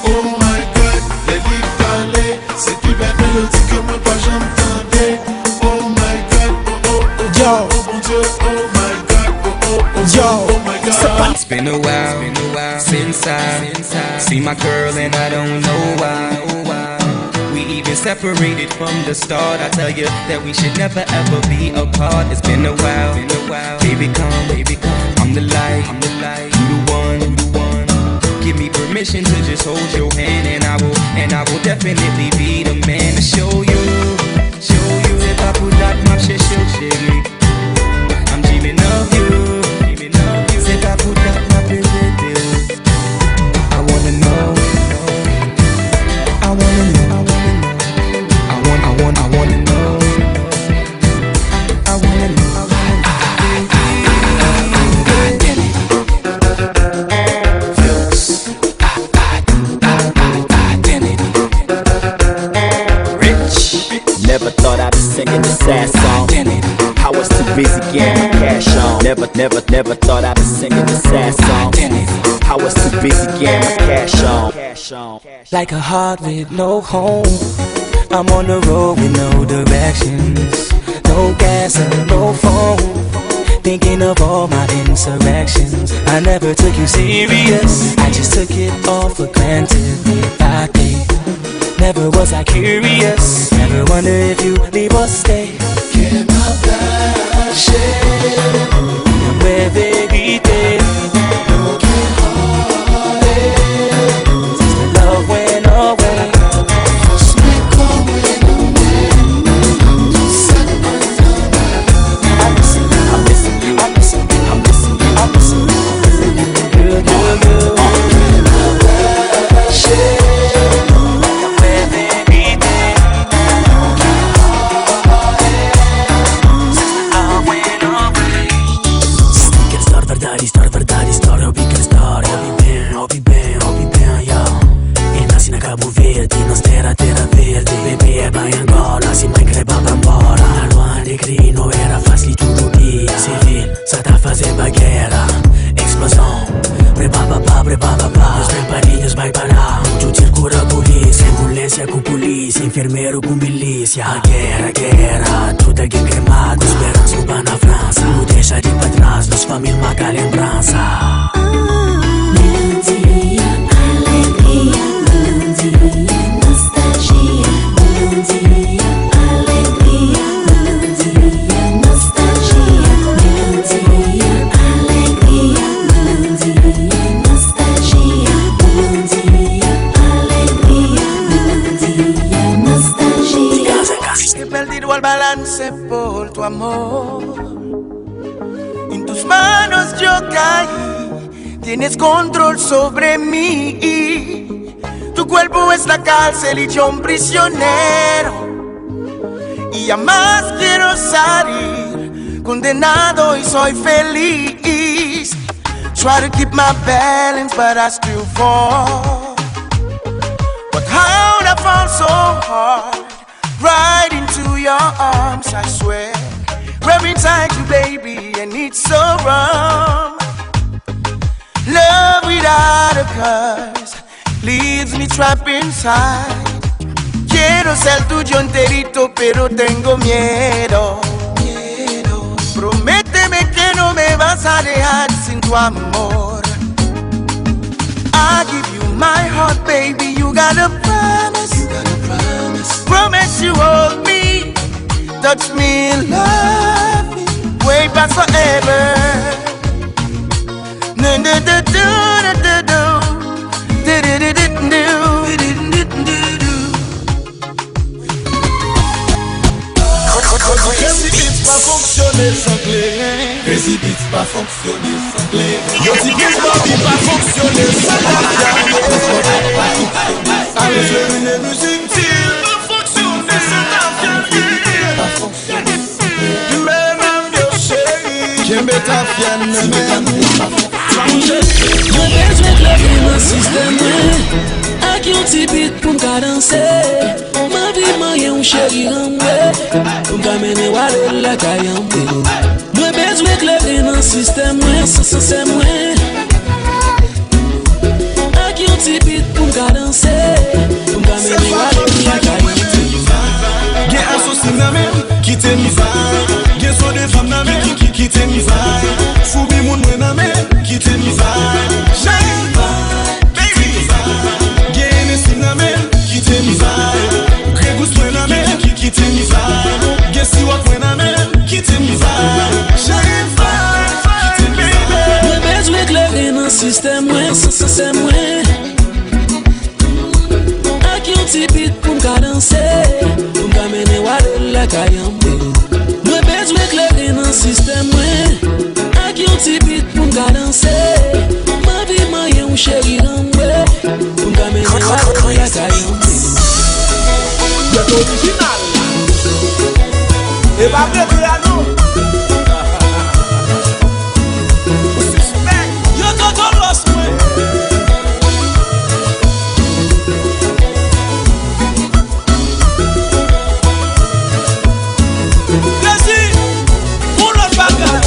Oh my God. Lè li pale, se pi bèl melodi ke mwen pa janm tande. Oh my God, oh, oh, oh, yo, oh, oh, Bondye, oh my God, oh, oh, oh, yo, oh my God. It's been a while since I see my girl and I don't know why. We even separated from the start. I tell you that we should never ever be apart. It's been a while, been a while. Baby, come, baby, come. I'm the light, I'm the light. You the one, you the one. Give me permission to just hold your hand, and I will, and I will definitely be the man to show you, show you. Se pa pou dat m ap chèche w, cheri. I'm dreaming of you. Se pa pou dat m ap repete w. I wanna know. I wanna know. I want, I want, I wanna know. I wanna know. I wanna know. Identity. Rich. Never thought I'd be singing this sad song. Identity. I was too busy getting my cash on. Never, never, never thought I'd be singing this sad song. Identity. I was too busy getting my cash on. Like a heart with no home. I'm on the road with no directions. No gas and no phone. Thinking of all my insurrections. I never took you serious. I just took it all for granted. If I did, never was I curious. Never wonder if you leave or stay. Kè m ap kache. Mwen verite. Broken hearted. Since the love went away. Fòs mwen kòmwen nan men. Sa k pran tan. I'm missing you, I'm missing you, I'm missing you, I'm missing you, I'm missing you. Girl, girl, girl. Kè m ap kache. Start verdade, start verdade, start, obi ken start, obi ben, obi ben, obi ben, yo. E nasi na Cabo Verde, nos terra, terra verde. Bebê é bem Angola, se mãe crê baba embora. Na lua de crino era fácil tudo dia. Civil, sa ta faze bagera. Explosão, prepara pa, prepara pa. Os preparinhos vai parar. Muito tiro cura polícia, ambulância com polícia, enfermeiro com milícia. A guerra, guerra, tudo é que cremado. Esperança, o pai na França. Não deixa de pra trás, nos família marca lembrança. Melodia, alegria, melodia, nostalgia. Melodia, alegria, melodia, nostalgia. Melodia, alegria, melodia, nostalgia. Melodia, alegria, melodia, nostalgia. Qué perdido al balance por tu amor. En tus manos yo caí, tienes control sobre mí. Tu cuerpo es la cárcel y yo un prisionero. Y jamás quiero salir, condenado y soy feliz. Try to keep my balance, but I still fall. But how'd I fall so hard? Right into your arms, I swear. Rubbing inside you, baby, and it's so wrong. Love without a cause leaves me trapped inside. Quiero ser tuyo enterito, pero tengo miedo. Prométeme que no me vas a dejar sin tu amor. I give you my heart, baby. You gotta promise. Promise you hold me, touch me, love me. Way past forever. Crazy Beats pa fonksyone san kleren. Crazy Beats pa fonksyone san kleren. Yo di Big Bobby pa fonksyone san tafya. Ale kleren e mizik di l pa fonksyone san tafya. Kenbe tafya nan men. Mwen bezwen klere nan sistèm mwen, ak yon ti bit pou m ka danse. M anvi manyen w cheri anmwe, pou m ka mennen w ale lakay anmwe. Mwen bezwen klere nan sistèm mwen, sistèm mwen. Ak yon ti bit pou m ka danse, pou m ka mennen w ale lakay mwen. Gen asosi nan men m, kite m vibe. Gen son de fanm nan men m, ki, ki, kite m vibe. Foubi moun mwen nan men m, kite m vibe. Baby, gen Hennessy nan men m, kite m vibe. Ti bit pou m ka danse, pou m ka mennen w ale lakay anpil. Mwen bezwen klere nan sistèm mwen, ak yon ti bit pou m ka danse. M anvi manyen w cheri anmwe, pou m ka mennen w ale lakay anpil. Mèt orijinal la. E pa vle di a non. Ou sispèk. Yo toto lòs mwen. Jezi, yon lòt bagay.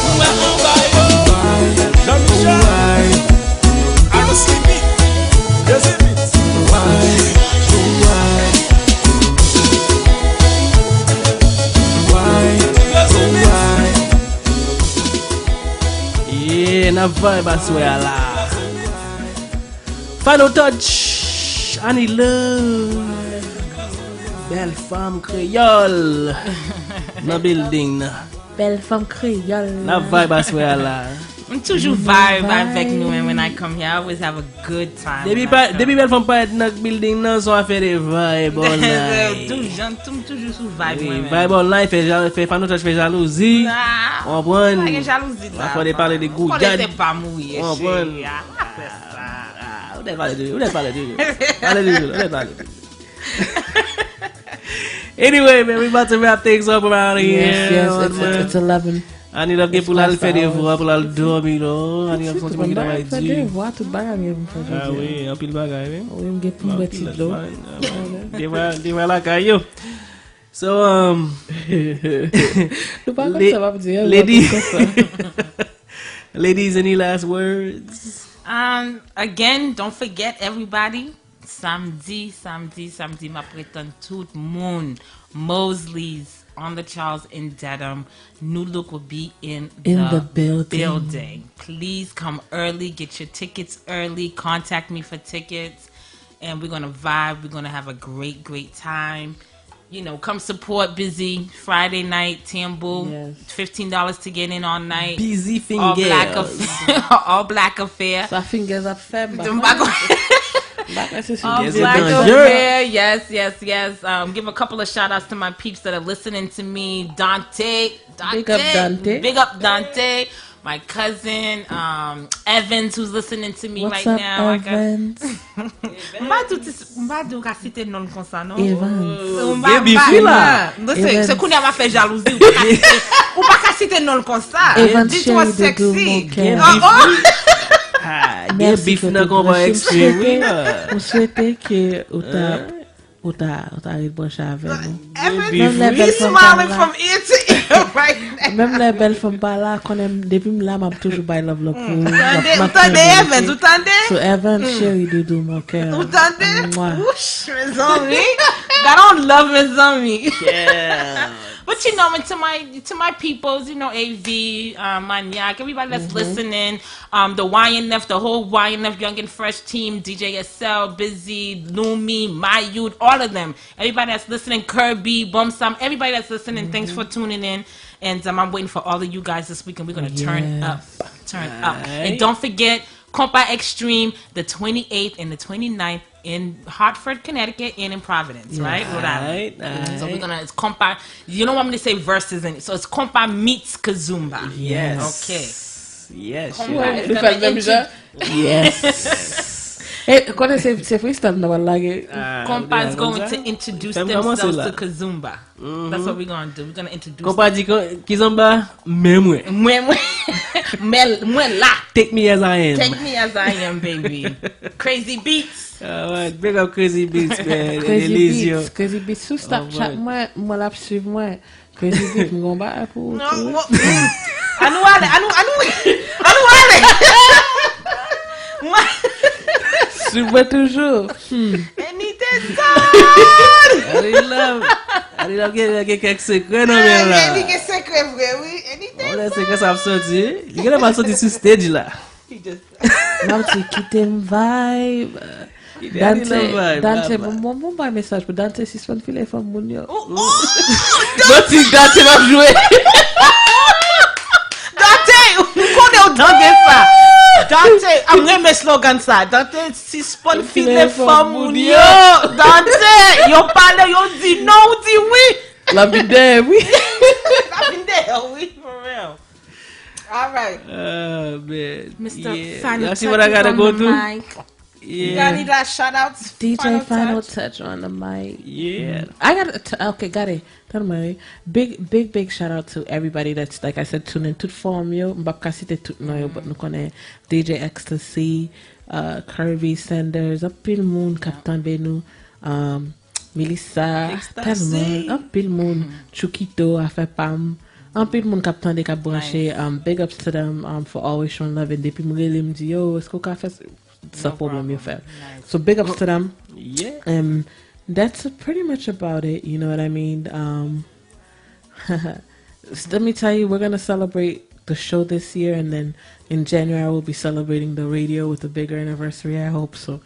Ou wè anba yo. Jean Michel. Alos Limit. Jezi Beats. Jezi Beats. Yeah, n ap vibe aswè a la. Final touch, Annie Love. Bèl fanm kreyòl nan building nan. Bèl fanm kreyòl. N ap vibe aswè a la. M toujou vibe avèk nou, and when I come here, I always have a good time. Depi pa, depi bèl fanm parèt nan building nan, se yon afè de vibe all night. Tou jan, tou, m toujou sou vibe mwen menm. Vibe all night, fè, ja- fè Final Touch fè jalouzi. Ou konprann? Pa gen jalouzi la. Fò de pale de gouyad. Ou konn se pa m ou ye, cheri. Ou konprann? Ah, ou dè pale de, ou dè pale de, pale de, ou dè pale de. Anyway, man, we about to wrap things up around here. Yes, yes, it's, it's, it's eleven. Annie Love gen pou l al fè devwa, pou l al dòmi, non. Annie Love se yon ti moun ki travay di. Fè devwa, tout bagay gen pou fè jodi a. Ah wi, anpil bagay, wi. Wi, m gen pou m bwè ti dlo. Devwa, devwa lakay yo. So, um, nou pa konn sa w ap di, hein, ladies, any last words? Um, again, don't forget, everybody, samdi, samdi, samdi, m ap retann tout moun. Mosley's on the Charles in Dedham. New Look will be in the building. Please come early, get your tickets early, contact me for tickets, and we're gonna vibe, we're gonna have a great, great time. You know, come support Busy Friday night, Tambu. Yes. Fifteen dollars to get in all night. Busy Fingers. All black affair. Sa Fingers ap fè m, m pa konn. M pa konn si Fingers se danjere. All black affair. Yes, yes, yes. Um, give a couple of shout outs to my peeps that are listening to me. Dante. Dante. Big up Dante. Big up Dante. My cousin, um, Evans, who's listening to me right now. What's up, Evans? M pa di w ti, m pa di w ka site non l konsa, non. Evans. Gen bif wi la. Non, se, se kounye a m ap fè jalouzi. Ou pa ka site, ou pa ka site non l konsa. Evans, chéri doudou, mon cœur. Gen bif wi. Ah, gen bif nan konpa ekstrèm wi la. M swete ke ou ta Ou ta, ou ta ret branche avè nou. Menm lè bèl fanm pa la, menm lè bèl fanm pa la, konnen depi m la, m ap toujou bay love, love pou ou. Tande, ou tande, Evans, ou tande? So, Evans, chéri doudou, mon cœur. Ou tande? Wouch, mezanmi. Gade yon love, mezanmi. But you know, and to my, to my peoples, you know, A V, uh, Manyak, everybody that's listening, um, the Y N F, the whole Y N F Young and Fresh team, D J S L, Busy, Lumi, My Youth, all of them. Everybody that's listening, Kirby, Bum Sam, everybody that's listening, thanks for tuning in. And, um, I'm waiting for all of you guys this weekend. We're gonna turn up, turn up. And don't forget, Compa Extreme, the twenty-eighth and the twenty-ninth in Hartford, Connecticut, and in Providence, right? Rhode Island. So we're gonna, it's Compa. You don't want me to say versus, and so it's Compa meets Kazumba. Yes. Okay. Yes. Compa is gonna intro- Yes. E, konnen se, se freestyle nou pral lage. Compa is going to introduce themselves to Kazumba. That's what we're gonna do. We're gonna introduce them. Konpa di, "Kizomba, men mwen." Mwen, mwen. Men, mwen la. Take me as I am. Take me as I am, baby. Crazy Beats. Alright, big up Crazy Beats, man. Crazy Beats, Crazy Beats sou Snapchat mwen, mwen l ap swiv mwen. Crazy Beats, m gon bagay pou ou tou. Annou ale, annou, annou, annou ale. Swiv mwen toujou. Annie Love. Annie Love gen, gen kèk sekrè nan men l la. Li gen sekrè vre, wi. Annie Love. Sekrè sa ap soti. Li genlè pral soti sou stage la. M ap di, "Kite m vibe." Dante, Dante, bon, bon, bon, bay mesaj pou Dante, sispann file fanm moun yo. Bon, ti Dante m ap jwe. Dante, m konnen w tande sa. Dante, m renmen slogan sa. Dante, sispann file fanm moun yo. Dante, yo pale, yo di non, ou di wi. L ap vin dèyè m, wi. L ap vin dèyè w, wi, for real. All right. Oh, man. Mister Yeah. Final Y'all see what I Touches gotta on go the through? Mic. You got any last shout outs? D J Final Touch on the mic. Yeah. I got to, okay, got it. Tèlman, wi. Big, big, big shout out to everybody that's, like I said, tuned in. Tout fanm yo, m p ap ka site tout non yo, but nou konnen D J Ecstasy, uh, Kirby Sanders, anpil moun k ap tande nou. Um, Melissa, Ecstasy. Tèlman, anpil moun. Chukito, afè pa m. Anpil moun k ap tande, k ap branche. Um, big ups to them um, for always showing love. And depi m rele, m di, yo, èske w ka fè s-, sa pwoblèm yo fè. So big ups to them. Yeah. And that's pretty much about it. You know what I mean? Um, s- let me tell you, we're gonna celebrate the show this year, and then in January we'll be celebrating the radio with a bigger anniversary. I hope so.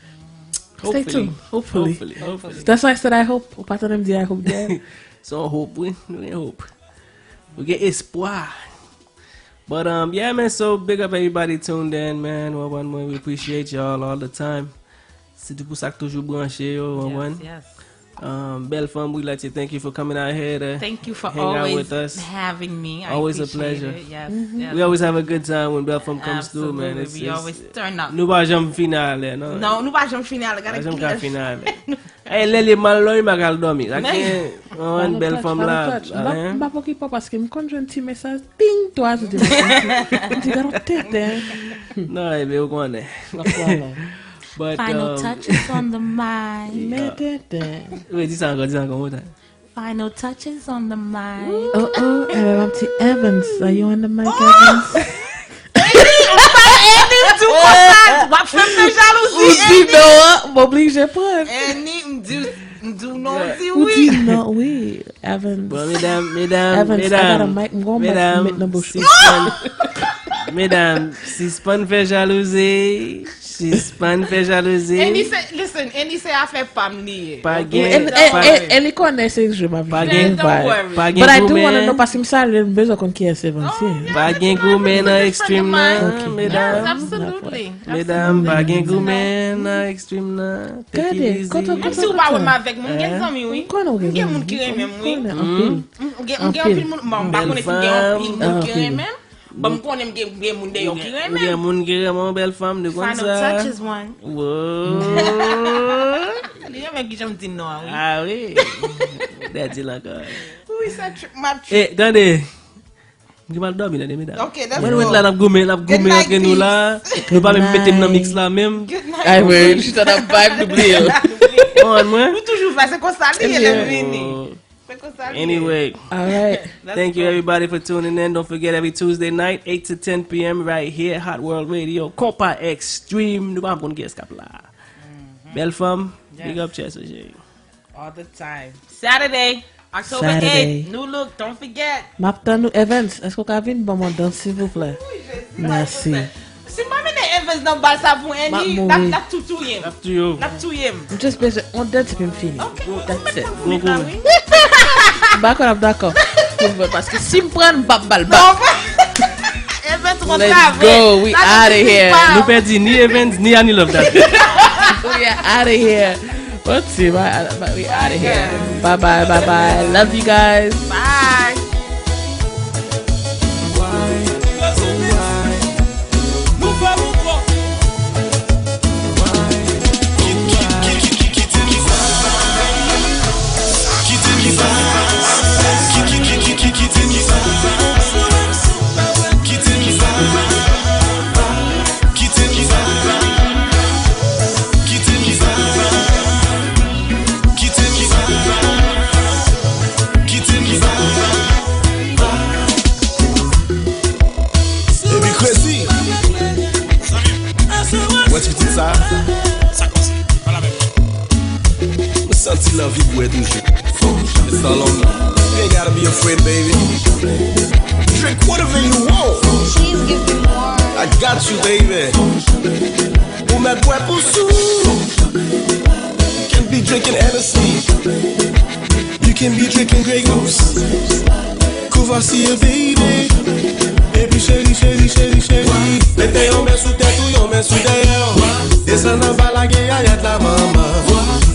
Stay Hopefully. tuned. Hopefully. Hopefully. Hopefully. That's why I said I hope. Ou pa tande m di I hope there. So hope, wi. Nou gen hope. Nou gen espwa. But um, yeah, man, so big up everybody tuned in, man. One, one, one, we appreciate y'all all the time. Se pou sa k toujou branche yo, one, one. Yes, yes. Um, Belle Femme, we like to thank you for coming out here to Thank you for hang out always with us. Having me. I Always a appreciate pleasure. It. Yes, yes. We always have a good time when Belle Femme comes through, man. Absolutely. It's, We it's, always turn up. Nou pa janm fin ale, non. Non, nou pa janm fin ale. Pa Gade janm ki ka lè. Fin ale. Hey, lè li mal dòmi, m pa ka al dòmi. Sa Men- gen yon Belle Femme la. M pa- m pa pokipe paske m konn jwenn ti mesaj. Ting! Twa jou di m di gado tenten. Non, ebe, ou konnen. But, Final um, touches on the mic. Men tenten. Wi, di sa ankò, di sa ankò, one more time. Final touches on the mic. Oh, oh, and my auntie Evans. Are you on the mic, Evans? Annie, m di w konsa, w ap fè m fè jalouzi. Ou di non, m oblije pran. Annie, m di w, m di w non, ou di Ou di wi. Non, wi. Evans. Bon, medam, medam, Evans, I got a medam, mic. M gon mic medam, m met nan bouch ou. Sispann, medam, sispann fè jalouzi. Sispann fè jalouzi. Annie se, listen, Annie se afè pa m li ye. Pa E, gen, e, pa, e, e li konnen se jwe m ap pa jwe. gen, Don't worry. Pa gen But I do wanna goumen. Know paske m sa vle m bezwen konn kiyès se Evans ye. Pa gen goumen nan Extreme nan, Ok. medam. Yes, absolutely. Medam, pa gen goumen nan Extreme nan. Take it Gade, easy. kote, Menm si w pa wè m avèk mwen, m gen zanmi wi. M konnen w gen M gen zanmi. Moun ki renmen m wi. M konnen anpil. M gen, m gen anpil moun, bon, m pa konnen si m gen anpil moun ki renmen m. Bon, m konnen m gen, m gen moun deyò ki renmen m. Gen moun ki renmen yon Belle Femme, de konn Final sa. Touches one. Wow. Li renmen ki jan m di non an wi. Ah wi. Dèdi l ankò. Wi, sa trip, m ap trip. Eh, tande. M gen mal dòmi, tande, medam. Ok, that's Mwen, nou cool. La, n ap goumen, n ap goumen Good night, antre nou la. Nou pa menm mete m nan mix la menm. Good night. Ay, mwen, chita nan vibe, nou bliye l. On mwen. Nou toujou fè, se konsa li ye lè m vini. Se konsa li ye. Anyway, All right. thank you everybody for tuning in. Don't forget every Tuesday night, eight to ten p.m. right here, Hot World Radio, Konpa Extreme. Nou pa konn kiyès k ap la. Belle Femme, big up, Chess, cheri. All the time. Saturday, October Saturday. Eighth, new look, don't forget. M ap tann ou, Evans. Èske w ka vin ban m yon dans, silvouplè? Mèsi. Si m pa mennen Evans nan bal sa pou Annie, M ap n ap, mouri. n ap touye m. Ap touye w. N ap touye m. M just bezwen yon dance epi m fini. Ok, That's it. m ap la, wi. M pa konn ap dakò. Paske si m pran, m p ap ba l bak. Evans, Let's go. We out of here. Nou pèdi ni Evans, ni Annie Love that. We are out of here. Let's see. Bye. Bye. We out of here. Bye bye. Bye bye. Love you guys. Bye. Epi Crazy. Wè ti pitit sa. M santi lanvi bwè toujou. It's all on me. You ain't gotta be afraid, baby. Drink whatever you want. Please give me more. I got you, baby. Ou mèt bwè pou sou. You can be drinking Hennessy. You can be drinking Grey Goose. Come on, see you, baby. Epi Cheri, cheri, cheri, cheri. Mete yon men sou tèt ou, yon men sou dèyè w. Desann anba, lage ayat la, manman.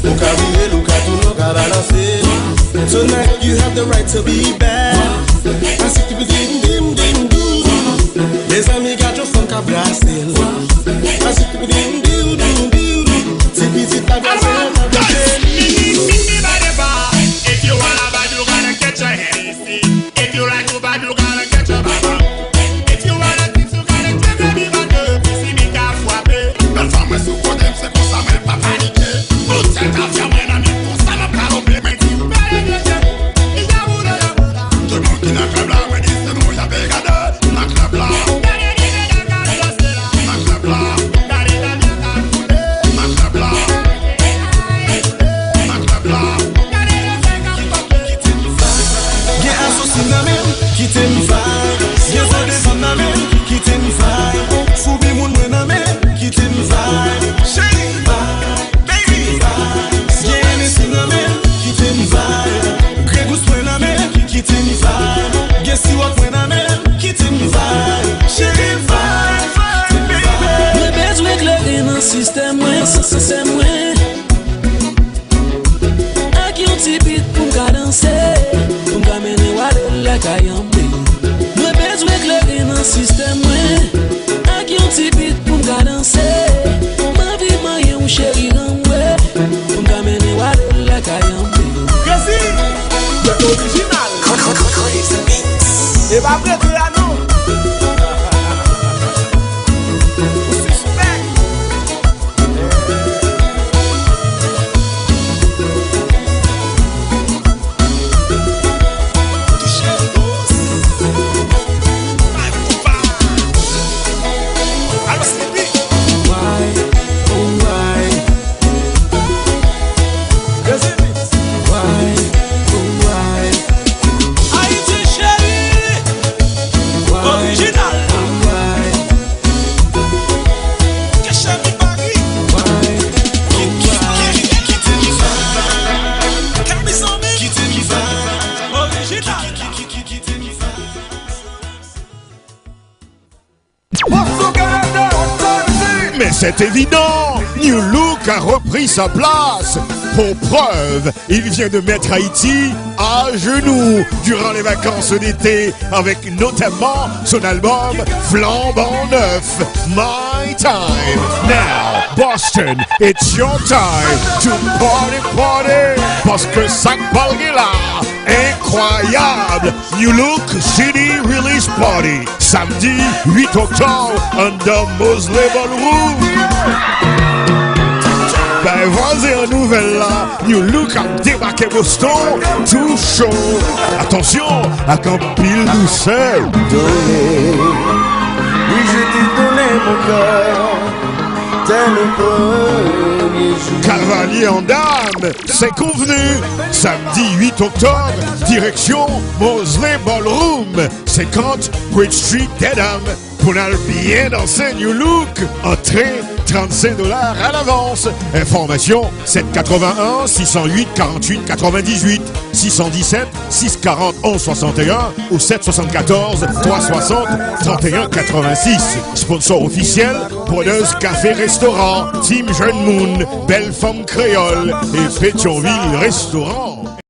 Ou ka vire l, ou ka tounen, ou ka balanse. Tonight, you have the right to be bad. Asi tipi dim, dim, dim, dim. Mezanmi, gad yon fanm k ap brase l. Asi tipi dim, dim, dim, dim. Ti pitit la brase l, la brase l. If you wanna bad, you gotta catch a hand. If you like to bad, you gotta catch a baba. If you wanna kiss, you gotta take a big bag. Si mi ka frape. Bèl fanm mwen sou kote m, se konsa mwen pa panike. Ou tèt afya mwen nan men konsa m ap galope, men di ou pa regrete. Ki moun ki nan klèb la, mwen di se nou y ap gade. Nan klèb la. Nan klèb la. Nan klèb la. Nan klèb la. Gen asosi nan men m, kite m vibe. Gen vodevon nan men m, kite m vibe. Soubi moun mwen nan men m, kite m vibe. Cheri, vibe, baby, vibe. Gen Hennessy nan men m, kite m vibe. Gregous mwen nan men m, kite m vibe. Gen siwòk mwen nan men m, kite m vibe. Cheri, vibe, vibe, baby. Mwen bezwen kleren nan sistèm mwen, sistèm mwen. Ak yon ti bit pou m ka danse, pou m ka mennen w ale lakay anpil. Mwen bezwen kleren nan sistèm mwen. Ak yon ti bit pou m ka danse. M anvi manyen w cheri ranmwe, pou m ka mennen w ale lakay anpil. Crazy, bèt orijinal. E pa prete a non. Ou sispèk. Ayiti cheri, orijinal. Mais c'est évident, New Look a repris sa place. Pour preuve, il vient de mettre Haïti à genoux durant les vacances d'été avec notamment son album flambant neuf, My Time. Now, Boston, it's your time to party, party. Paske sa k pral gen la, enkwayab. New Look C D Release Party, samdi uit oktòb, anndan Mosley Ballroom. Bay vwazen an nouvèl la, New Look ap debake Boston tou cho. Atansyon, ak anpil dousè. Donner, oui, je t'ai donné mon cœur dès le premier jour. Kavalye Andam, c'est convenu. Samedi huit octobre, direction Mosley Ballroom, cinquante Bridge Street, Dedham. Pou n al byen danse New Look, antre trannsenk dola alavans. Enfòmasyon, sèt katrevenn-en, sis san uit, karanntuit katrevendizwit, sis san disèt, sis karant, onz swasanteyen ou sèt swasannkatòz, twa swasant, tranteyen katrevensis. Sponsor ofisyèl, Brothers Café Restaurant, Team Jeunes Moun, Bèl Fanm Kreyòl e Petyonvil Restaurant.